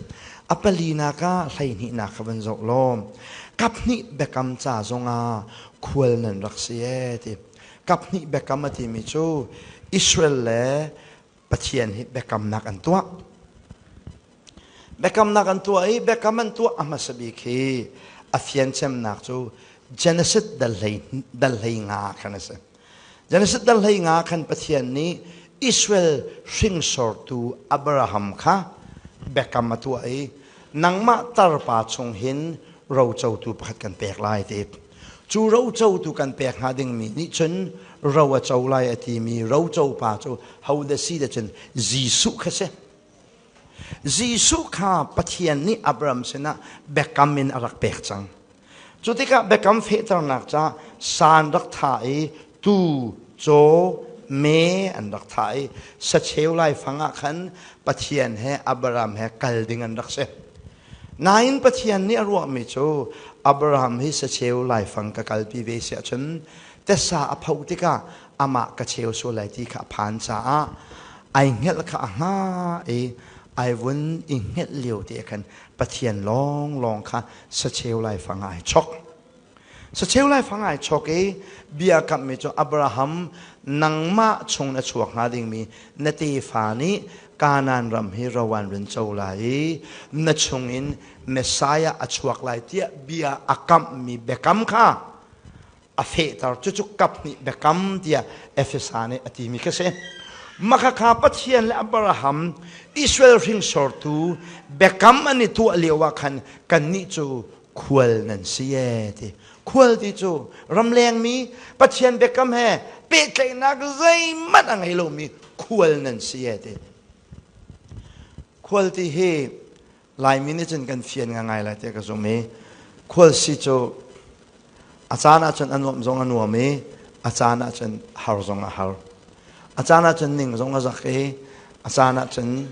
A palinak ah 12nak kha van zoh law kaphnih biakam ca zongah khual nan rak si ee ti. Kaphnih biakam a timi cu Israel le Pathian hi biakamnak an tuah. Biakamnak an tuah i biakam an tuah a hmasa bik hi a fiancemnak cu Genesis dal 15 khan a si. Genesis dal 15 khan Pathian nih Israel hringsortu Abraham kha biakam a tuah i nangmah tarpa chung hin rocotu pakhat kan pek lai ti. Cu rocotu kan pek hnga dingmi nih cun ro a co lai a timi roco pa cu ho da si da cun Jesuh kha si. Jesuh kha Pathian nih Abraham sinah biakam in a rak pek cang. Cu tikah biakam fehternak ca san rak thah i tuu, caw, me an rak thah i sacheu laifang ah khan Pathian he Abraham he kal ding an rak si. Nain Pathian nih a ruahmi cu Abraham hi sacheu laifang ka kalpi ve si ahcun tesa a pho tikah amah ka cheu sual lai ti kha a phan caah ai hngelh kha a hnga i ai vun i hngelh lio te khan Pathian lawnglawng kha sacheu laifang ah ai chok. Sacheu laifang ai chok i bia kamhmi cu Abraham nangmah chung na chuak hnga dingmi na tefa nih Kanaan ram hi ro an run co lai i na chungin Messiah a chuak lai tiah bia a kamhmi biakam kha a fehter. Cucu kap nih biakam tiah Efesa nih a timi kha si. Makhakha Pathian le Abraham Israel hringsortu biakam an i tuah lio ah khan kannih cu khual nan si ee ti. Khual ti cu ramlengmi Pathian biakam he pehtlaihnak zeihmanh a ngei lomi khual nan si ee ti. Khual ti hi Laimi nih cun kan fian ngai lai tiah ka zumh i khual si cu a caan ahcun a nuamh zong a nuam i a caan ahcun har zong a har. A caan ahcun ning zong a zak i a caan ahcun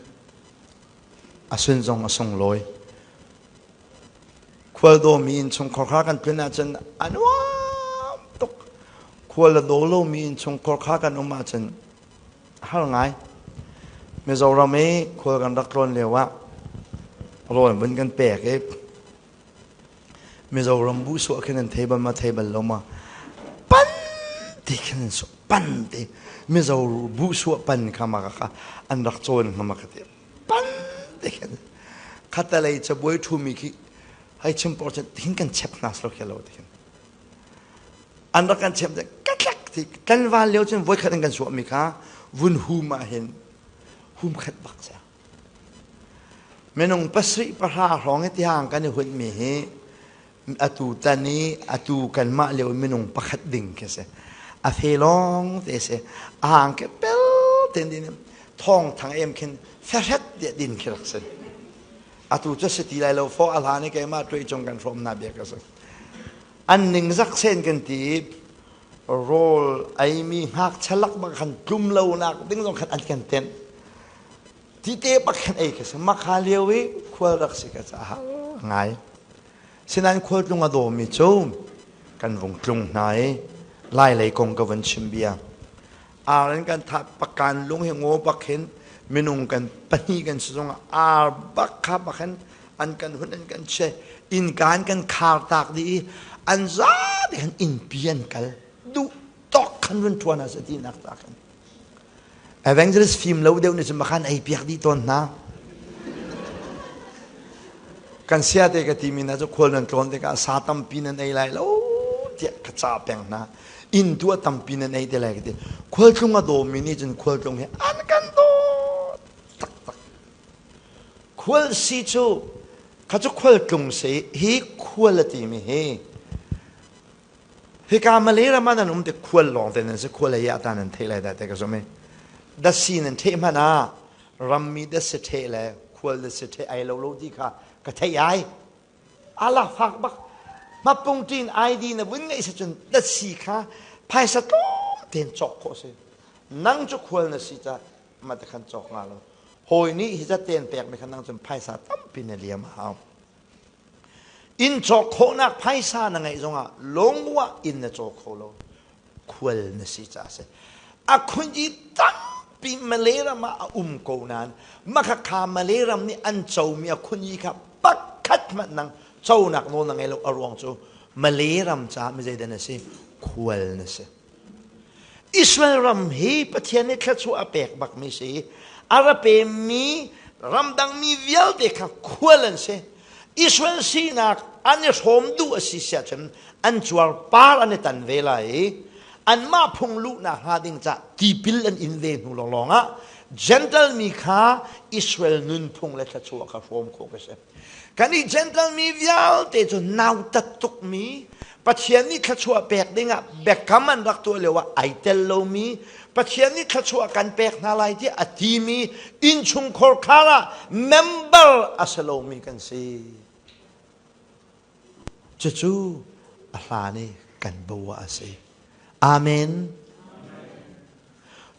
a sun zong a sunglawi. Khual dawmi innchungkhar kha kan tlun ahcun a nuam tuk. Khual a daw lomi innchungkhar kha kan um ahcun har ngai. Mizoram i khual kan rak tlawn lio ah rawl vun kan pek i Mizoram bu suah khin an thei bal ma thei bal lo ma pan ti khin an suah pan ti Mizo bu suah pan kha ma kha an rak cawn kha ma ka ti pan ti khin khatalei cabuai ṭhumi khi hei chim por cun hin kan chep hna slo khi lo ti khin An rak kan chep katlak ti tlanval lio cun voikhat an kan suahmi kha vun hum ah hin hum khat bak sia. Minung pasarih pahra hrawng i tiang kan i hunmi hi atu tan i atu kanmah lio minung pakhat ding khi si. A fe lawng te si. A hang ke pel ten din thong thang em khin fehret de din khi rak si. Atu cu si ti lai lo fo a hlan i keimah tuai cung kan hrawm na bia ka si. An ningzak sen kan ti i rawl eimi ngakchia lak bak khan tlum lo nak ding zong khan an kan tenh. Ti te bak khan ei ka si. Makha lio i khual rak si ka caah ngai. Sinain khualtlung a dawmi cu kan vung tlung hna i lai lei kong ka vun chim bia. Ar in kan thah pakan lung hi ngaw bak hin minung kan pahnih kan si zongah ar bak kha bak hin an kan hun an kan che innka an kan khar tak dih i an za te khan innpi an kal duh tawk khan run ṭuan ah ti nak ta khan evangelist fim lo deuh nih cun makhan ei piak dih tawn hna kan sia te ka timi na cu khual nan tlawn tikah sa tampi nan ei lai lo tiah ka ca peng hna inn tu a tampi nan ei te lai ka ti khualtlung a dawmi nih cun khualtlung hi an kan dawt taktak Khual si cu kha cu khualtlung si hi khual a timi hi hika Malay ram ah nan um te khual lawng te nan si khual ei ah ta nan theih lai dah te ka zum i dasi nan theih hmanh ah rammi dasi theh le khual dasi theh ai lo lo ti kha ka theih ai ala fak bak mapung ṭin ID na vun ngeih si cun dasi kha phaisa tlawm tein cawk khawh si nang cu khual na si ca mah te khan cawk nga lo hawi nih hi zat tein pekmi khan nang cun phaisa tampi na liam a hau inn cawk khawhnak phaisa na ngeih zongah lungwa inn na caw kho lo khual na si caah si a khun i tampi. tampi Malay ram ah a um ko nain makhakha Malay ram nih an comi a khunyi kha pakhat hmanh nang conak nawl na ngei lo. A ruang cu Malay ram caah mi zeidah na si? Khual na si. Israel ram hi Pathian nih thluachuah a pek bakmi si. A ra pemmi ramdang mi vialte kha khual an si. Israel sinak an i hrawm duh a si siah cun an cuar par an i tan ve lai i anmah phung luhnak hnga ding cah tipil an in ve hnu lawnglawng ah Gentle mi kha Israel nunphung le thluachuah kha hrawm khawh ka si. Kan i Gentle mi vialte cu nautat tukmi Pathian nih thluachuah pek dingah biakam an rak tuah lio ah ai tel lomi Pathian nih thluachuah kan pek hna lai tiah a timi innchungkhar khar ah member a si lomi kan si. Cucu a hlan i kan bo ah a si. Amen.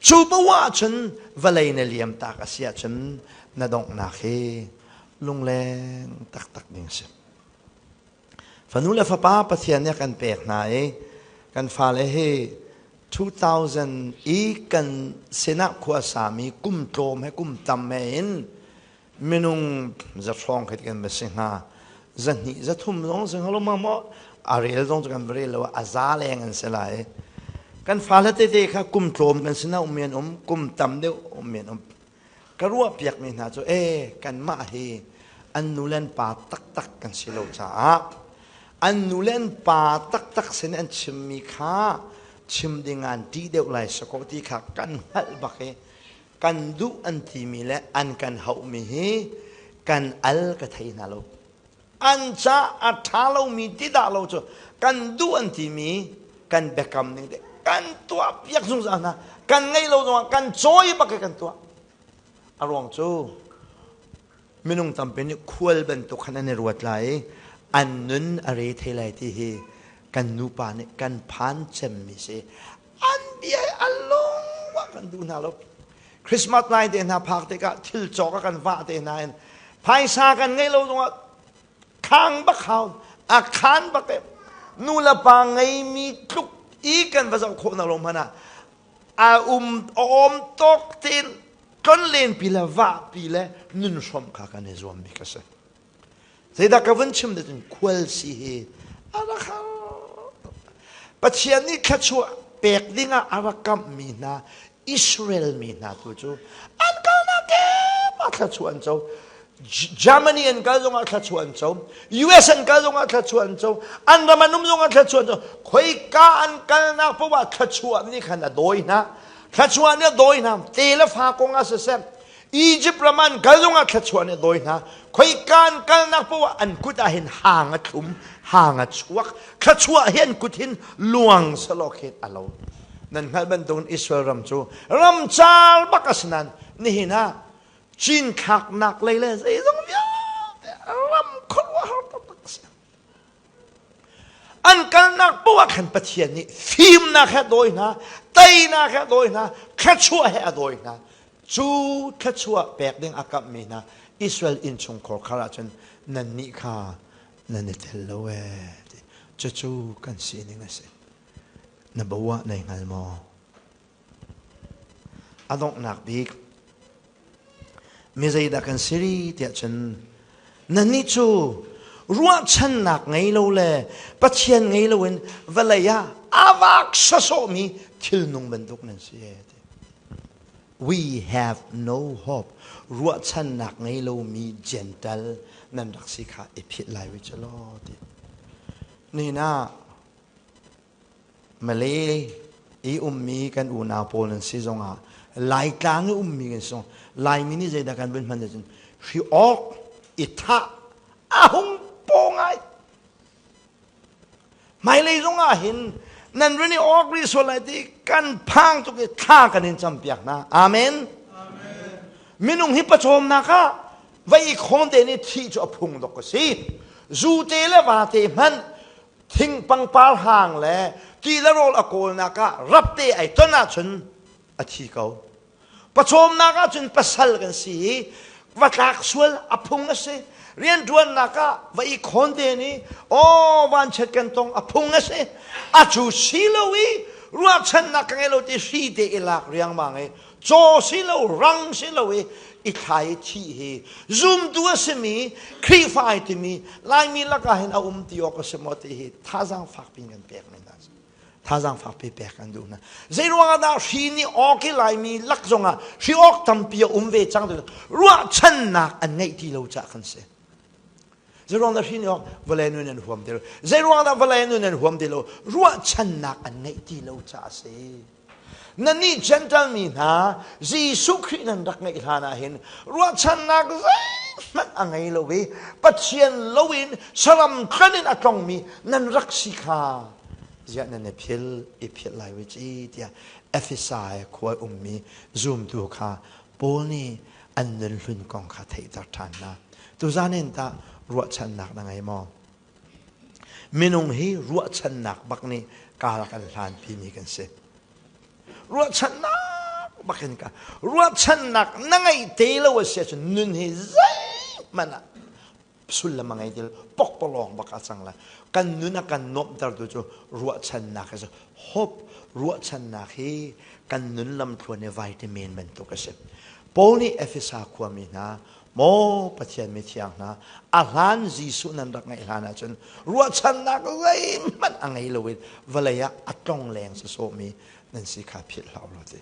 Cu bo ahcun vawlei na liam tak a si ahcun na donghnak hi lungleng taktak ding a si. Fanu le fapa Pathian nih a kan pek hna i kan fale hi 2000 i kan sinah khua sami kum tlawm he kum tam he in minung za hrawng khi kan va si hnga. Zahnih zathum zong si hnga lo ma maw a rel zong cu kan va rel lo a za leng an si lai. Kan fale tete kha kum tlawm kan sinah um an um, kum tam deuh um an um. Ka ruahpiakmi hna cu ee kanmah hi an nu le an pa taktak kan si lo caah an nu le an pa taktak sin an chimmi kha chim ding an ṭih deuh lai sakaw ti kha kan hngalh bak i kan duh an timi le an kan hauhmi hi kan al ka thei hna lo. An ca a ṭha lomi ti dah lo cu kan duh an timi kan biakam ning te kan tuah piak zungzal hna. Kan ngeih lo zongah kan cawi bak i kan tuah. A ruang cu minung tampi nih khual bantuk khan an i ruat lai i an nun a re thei lai ti hi kan nupa nih kan phan cemmi si. An bia hi a lung kan duh hna lo. Christmas lai te hna phak tikah thil cawk a kan vah te hna in phaisa kan ngeih lo zongah khang bak hau a khan bak e nu le pa ngeimi tluk i kan va zoh khawh na lo hmanh ah a um awm tawk tein tlon len pi le vah pi le nun hrawm kha kan i zuam bik a si. Zeidah ka vun chim cun khual si hi a rak har. Pathian nih thluachuah pek dingah a rak kamhmi hna Israel mi hna tu cu an kalnak kip ah thluachuah an co. Germany an kal zongah thluachuah an co. US an kal zongah thluachuah an co. An ram an um zongah thluachuah an co. Khoika an kalnak paoh ah thluachuah nih khan a dawi hna. Thluachuah nih a dawi hna. Te le fa kong ah siseh, Egypt ram an kal zongah thluachuah nih a dawi hna. Khoika an kalnak paoh ah an kut ah hin hang a thlum, hang a chuak. Thluachuah hi an kut hin luang selaw khin a lo. Nan hngalh bantukin Israel ram cu ramcar bak a si nain nihin ah cinthlaknak lei le zeizong vialte ram khuaruahhar taktak a si. An kalnak paoh ah khan Pathian nih fimnak he a dawi hna, teinak he a dawi hna, thluachuah he a dawi hna. Cu thluachuah pek ding a kamhmi hna Israel innchungkhar khar ahcun nannih kha nan i tel lo ee. Cucu kan sining a si. Na bo ah nai hngal maw? A donghnak bik mi zeidah kan si ri tiah cun nannih cu ruahchannak ngei lo le Pathian ngei loin vawlei ah a vak sawsawhmi thilnung bantuk nan si ti. We have no hope. Ruahchannak ngei lomi Gentile nan rak si kha i philh lai ve cu law ti. Nihin ah Malay i ummi kan unau pawl nan si zongah Laitlang i ummi kan si zong Laimi nih zeidah kan vun hman cun hri awk i thah a hung paw ngai. Hmailei zongah hin nan run i awk rih sual lai ti kan phang tuk i thla kan in campiak hna. Amen. Minung hi pawcawmnak ah vai i khawn te nih thih cu a phung dok a si. Zu te le va te hmanh thing pangpar hang le ti le rawl a kawlnak ah rap te ai ton ahcun a thi ko. Pawcawmnak ahcun pasal kan si i va tlak sual a phung a si. Rianṭuannak ah va i khawn te nih aw vanchiat kan tong a phung a si. A cu si lo i ruahchannak ka ngei lo ti hri te i lak riangmang i. Caw si lo, rang si lo i i thlai i thih hi zumtu a simi Khrihfa ai timi Laimi lakah hin a um ti awk a si maw ti hi thazaang fakpi in kan pek mi hna thazaang fakpi pek kan duh hna. Zei ruangah dah hri nih awk i Laimi lak zongah hri awk tampi a um ve cang ruahchannak an ngeih ti lo caah kan si. Zeiruang dah hrin awk vawlei nun an huam ti lo? Zeiruang dah vawlei nun an huam ti lo? Ruahchannak an ngeih ti lo caah a si. Nannih Gentile mi hna Jesuh Khrih nan rak ngeih hlan ah hin ruahchannak zeihmanh a ngei lo i Pathian loin saram tlan in a tlongmi nan rak si kha ziah nan i phil i philh lai wei ci tiah Efesai khua ummi zumtu kha Paul nih an nun hlun kong kha theihter ṭhan hna. Tuzan in tah ruahchannak na ngei maw? Minung hi ruahchannak bak nih kar a kan hlanpimi kan si. Ruahchannak bak in ka ruahchannak na ngeih te lo a si ahcun nun hi zeihmanh ah sullam a ngei ti lo pokpalawng bak a cang lai. Kan nun a kan nuamhtertu cu ruahchannak hi hope ruahchannak hi kan nun lamthluan i vitamin bantuk a si. Paul nih Efesa khuami hna maw Pathian mithiang hna a hlan Jesuh nan rak ngaih hlan ahcun ruahchannak zeihmanh a ngei loin vawlei ah a tlong leng sawsawhmi nan si kha philh hlah u ti.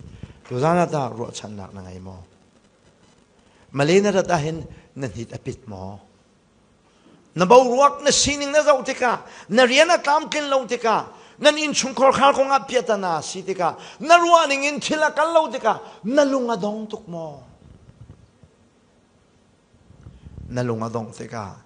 Tuzan ah tah ruahchannak na ngei maw? Male na rat ahhin na hnit a pit maw? Na boruak na sining na zoh tikah na rian a tlamtlin lo tikah nan innchungkhar khar kong ah piatana si tikah na ruah ning in thil a kal lo tikah na lung a dong tuk maw? Na lung a dongh tikah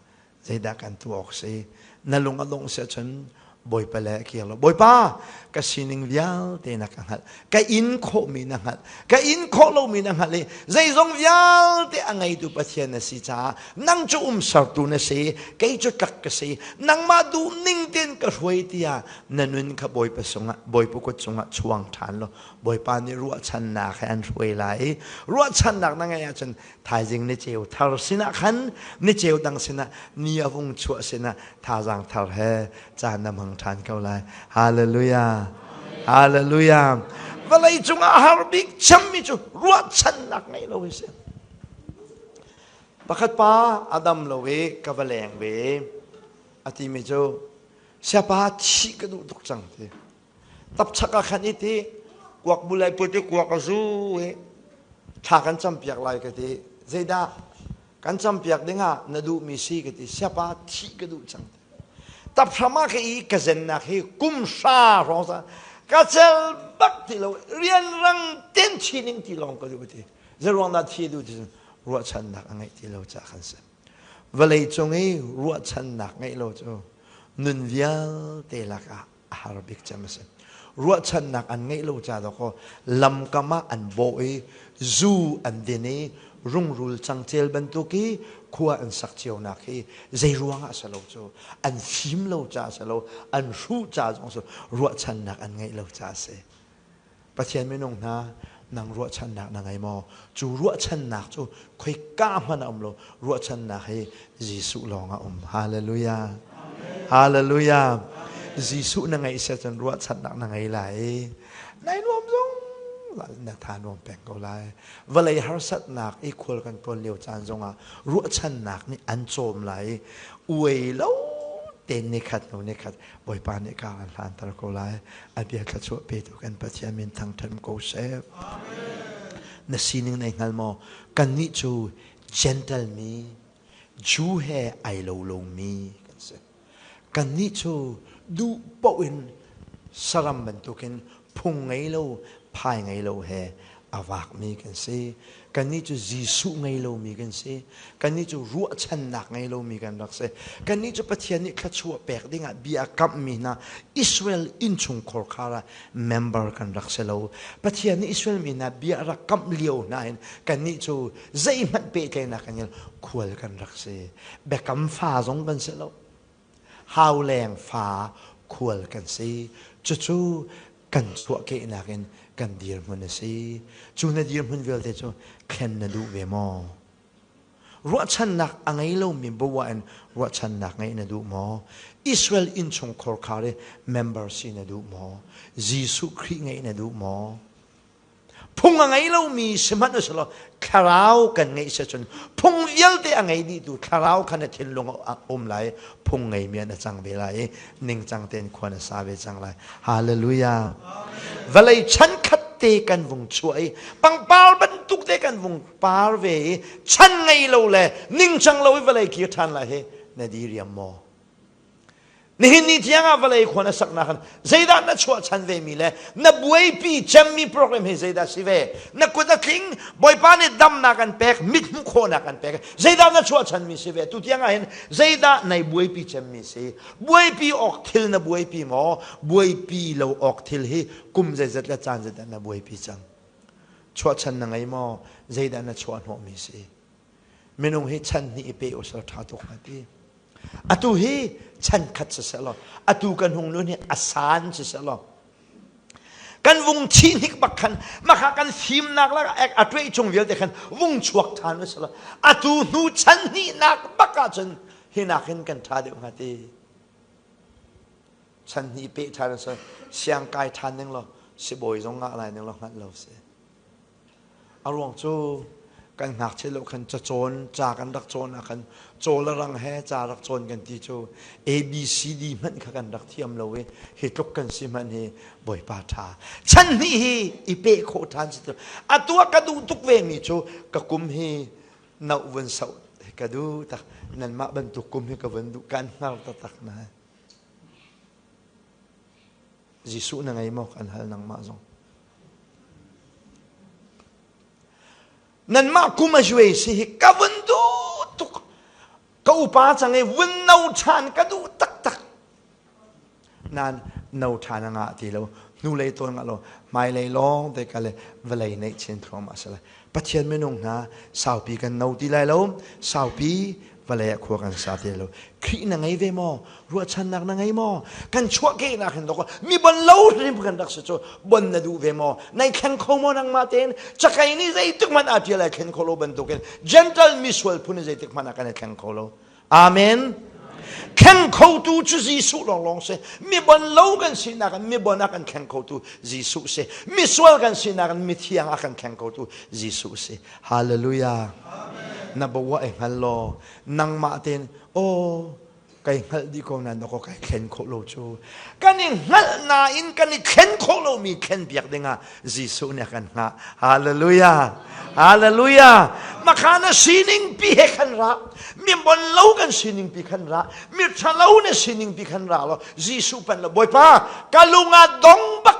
zeidah kan tuah awk si? Na lung a dongh si ahcun Bawipa le a kir lo. Bawipa, ka sining vialte na ka hngalh. Ka in khawhmi na hngalh. Ka in khawh lomi na hngalh i zeizong vialte a ngeitu Pathian na si caah nang cu umsertu na si, kei cu tlak ka si. Nangmah duh ning tein ka hruai tiah na nun kha Bawipa sungah, Bawipa kut cungah chuang ṭhan law Bawipa nih ruahchannak he an hruai lai i ruahchannak na ngeih ahcun thaizing ni ceu thar sinah khan ni ceu dang sinah ni a vung chuah sinah thazaang thar he caan na hmang ṭhan ko lai. Hallelujah. Hallelujah. Vawlei cungah har bik cemmi cu ruahchannak ngeih lo hi si. Pakhat pa a dam lo i ka va leng ve. A timi cu siapa thih ka duh tuk cang ti. Tapchak ah khan it i kuak bulai put i kuak a zu i thla kan campiak lai ka ti. Zeidah kan campiak dingah na duhmi si ka ti. Siapa thih ka duh cang. Taphram ah ka i ka zennak hi kum hra hrawng sa ka cel bak ti lo rianrang ten thi ning ti lawng ka duh ti. Zeiruang dah thi duh ti ruahchannak a ngeih ti lo caah kan si. Vawlei cung i ruahchannak ngeih lo cu nun vialte lakah a har bik cem a si. Ruahchannak an ngeih lo ca dawkaw lamkam ah an bawh i zu an din i rungrul cangcel bantuk i khua an sak cionak hi zei ruangah si lo cu an fim lo ca si lo an hruh ca zong si ruahchannak an ngeih lo ca a si. Pathian minung hna nang ruahchannak na ngei maw? Cu ruahchannak cu khoika hmanh a um lo. Ruahchannak hi Jesuh lawng a um. Hallelujah. Hallelujah. Jesuh na ngeih sia cun ruahchannak na ngei lai. Nai nuam zong na tha nuam peng ko lai. Vawlei harsatnak i khual kan tuan lio caan zongah ruahchannak nih an cawm lai. Uai lo tein nikhat hnu nikhat Bawipa nih kar an hlanter ko lai. A bia thluachuah petu kan Pathian min thangṭhat ko seh. Na sining nei hngal maw? Kannih cu Gentle mi, Jew he ai lo lomi kan si. Kannih cu duh paoh in saram bantukin phung ngei lo, phai ngei lo he a vakmi kan si. Kannih cu Jesuh ngei lomi kan si. Kannih cu ruahchannak ngei lomi kan rak si. Kannih cu Pathian nih thluachuah pek dingah bia a kamhmi hna Israel innchungkhar khar ah member kan rak si lo. Pathian nih Israel mi hna bia a rak kamh lio hna hin kannih cu zeihmanh pehtlaihnak kan ngei khual kan rak si. Biakam fa zong kan si lo. Hauleng fa khual kan si. Cucu kan chuahkehnak in kan dirhmun a si. Cu na dirhmun vialte cu thlen na duh ve maw? Ruahchannak a ngei lomi bawa in ruahchannak ngeih na duh maw? Israel innchungkhar khar i member si na duh maw? Jesuh Khrih ngeih na duh maw? Phung a ngei lomi sihmanh usih law thlarau kan ngeih si cun phung vialte a ngei dihtu thlarau kha na thinlung a um lai phung ngeimi ah na cang ve lai i ningcang tein khua na sa ve cang lai. Hallelujah. Vawlei chan khat te kan vung chuah i pangpar bantuk te kan vung par ve i chan ngei lo le ningcang lo i vawlei kir ṭhan lai hi na diriam maw? Nihin ni tiang ah vawlei khua na saknak khan zeidah na chuahchan ve mi le na buaipi cemmi program hi zeidah si ve? Na kut a tling, Bawipa nih damnak an pek, mit hmuh khawhnak an pek. Zeidah na chuahchan mi si ve? Tu tiang ah hin zeidah nai buaipi cemmi si? Buaipi awk thil na buaipi maw? Buaipi lo awk thil hi kum zeizat le caan zeizat na buaipi cang? Chuahchan na ngei maw? Zeidah na chuah hnawhmi si? Minung hi chan hnih i pe usal ṭha tuk hnga ti. Atu hi chan khat siseh law, atu kan hung nun hi a san siseh law, kan vung thi hnik bak khan makha kan fimnak la a tuai chung vialte khan vung chuak ṭhan usih law, atu hnu chan hnihnak bak ahcun hi nakin kan ṭha deuh hnga ti. Chan hnih peh ṭhan usih, siang kai ṭhan ning law, sibawi zong ngah lai ning law hngalh lo si. A ruang cu kan ngakchia lo khan cacawn ca kan rak cawn ah khan caw le rang he ca rak cawn kan ti cu A B C D hmanh kha kan rak thiam lo i hi tluk kan si hmanh hi Bawipa ṭha. Chan hnih hi i peh khawh ṭhan si atu ah ka duh tuk ve mi cu ka kum hi noh vun soh ka duh tak nanmah bantuk kum hi ka vun duh kan hngar taktak na. Jesuh na ngei maw kan hal nangmah zong. Nanmah kum a zuai si hi ka vun duh tuk. Ka upa cang i vun no ṭhan ka duh taktak. Nan no ṭhan a ngah ti lo. Hnulei tawn ngah lo. Hmailei lawng te ka le vawlei neih chin thluahmah si lai. Pathian minung hna saupi kan no ti lai lo. Saupi vawlei ah khua kan sa ti lo. Khrih na ngei ve maw? Ruahchannak na ngei maw? Kan chuahkehnak hin dawk mi bon lo hrim kan rak si cu bon na duh ve maw? Nai thleng kho maw nangmah tein? Cakei nih zeitik hmanh aa ṭial ai thlen kho lo bantukin gentle misual phun nih zeitik hmanh ah kan i thleng kho lo. Amen. Thleng khotu cu Jesuh lawnglawng si. Mi bon lo kan sinak in mi bon a kan thleng khotu Jesuh si. Misual kan sinak in mithiang a kan thleng khotu Jesuh si. Hallelujah. Na bawa i hngal law nangmah tein aw kai hngalh dih ko nain dawkaw kai thlen khawh lo cu kan i hngalh nain kan i thlen khawh lomi thlen piak dingah Jesuh nih a kan hngah. Hallelujah. Hallelujah. Makha na sining pi he khan ra. Mi bon lo kan sining pi khan ra. Mi ṭhalo na sining pi khan ra law Jesuh pan lo Bawipa ka lung ah dong bak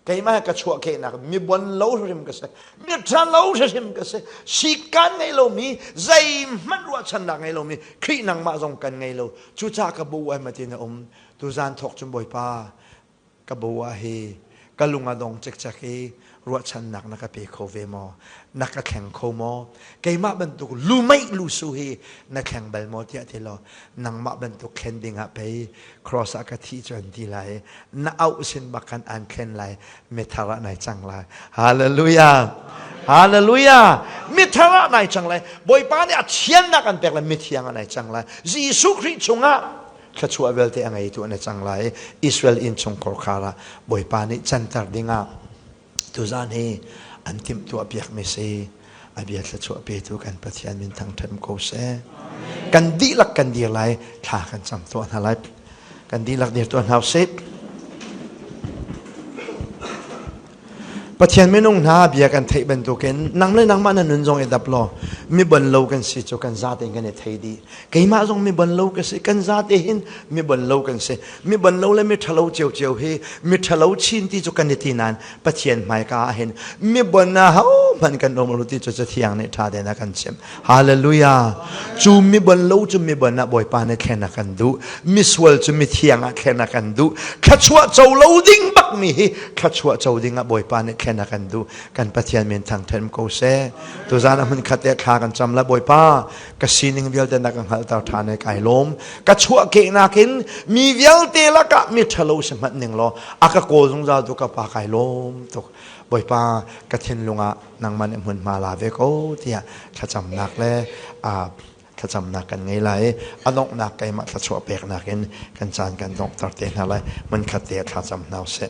keimah ka chuahkehnak mi bon lo hrim ka si mi ṭhalo hrim ka si sikan ngei lomi zeihmanh ruahchannak ngei lomi Khrih nangmah zong kan ngei lo cucaah ka bu ai matin a um tuzan thawk cun Bawipa ka bo ah hi ka lung a dong cikcek i ruahchannak na ka pe kho ve maw na ka thleng kho maw keimah bantuk lumeih lusu hi na thleng bal maw tiah ti law nangmah bantuk thlen ding ah pei cross ah ka thih cu an ti lai na auh sin bak khan an thlen lai mithar ah nai cang lai hallelujah hallelujah mithar ah nai cang lai bawipa nih a thiannak an pek lai mithiang ah nai cang lai Jesuh Khrih chungah thluachuah vialte a ngeitu an i cang lai i Israel innchungkhar khar ah Bawipa nih canter dingah tuzan hi an timhtuah piakmi si. A bia thluachuah petu kan Pathian min thangṭhat ko seh. Kan dihlak kan dir lai, thla kan cam tuah hna lai. Kan dihlak dir tuah hna usih. Pathian minung hna bia kan theih bantukin nang le nangmah na nun zong i dap law mi bon lo kan si cu kan zate in kan i thei dih. Keimah zong mi bon lo ka si, kan zate hin mi bon lo kan si. Mi bon lo le mi ṭhalo ciocio hi mi ṭhalo chin ti cu kan i ti nain Pathian hmaika ah hin mi bon ah hohmanh kan um lo ti cu Cathiang nih ṭha tein a kan chimh. Hallelujah. Cu mi bon lo cu mi bon ah Bawipa nih thlen a kan duh. Misual cu mithiang ah thlen a kan duh. Thluachuah co lo ding bak mi hi thluachuah co ding ah Bawipa nih thlen a kan duh. Kan Pathian min thangṭhat ko seh. Tuzaan a hmun khat te thla kan cam la Bawipa ka sining vialte na ka hngalhter ṭhan i kai lawm. Ka chuahkehnak in mi vialte lakah mi ṭhalo si hmanh ning law a ka kawl zungzal tu ka pa kai lawm tuk. Bawipa ka thinlung ah nangmah nih hmunhma la ve ko tiah thlacamnak le thlacamnak kan ngei lai i a donghnak keimah thluachuah peknak in kan caan kan donghter te hna lai hmunkhat te thlacam hna usih.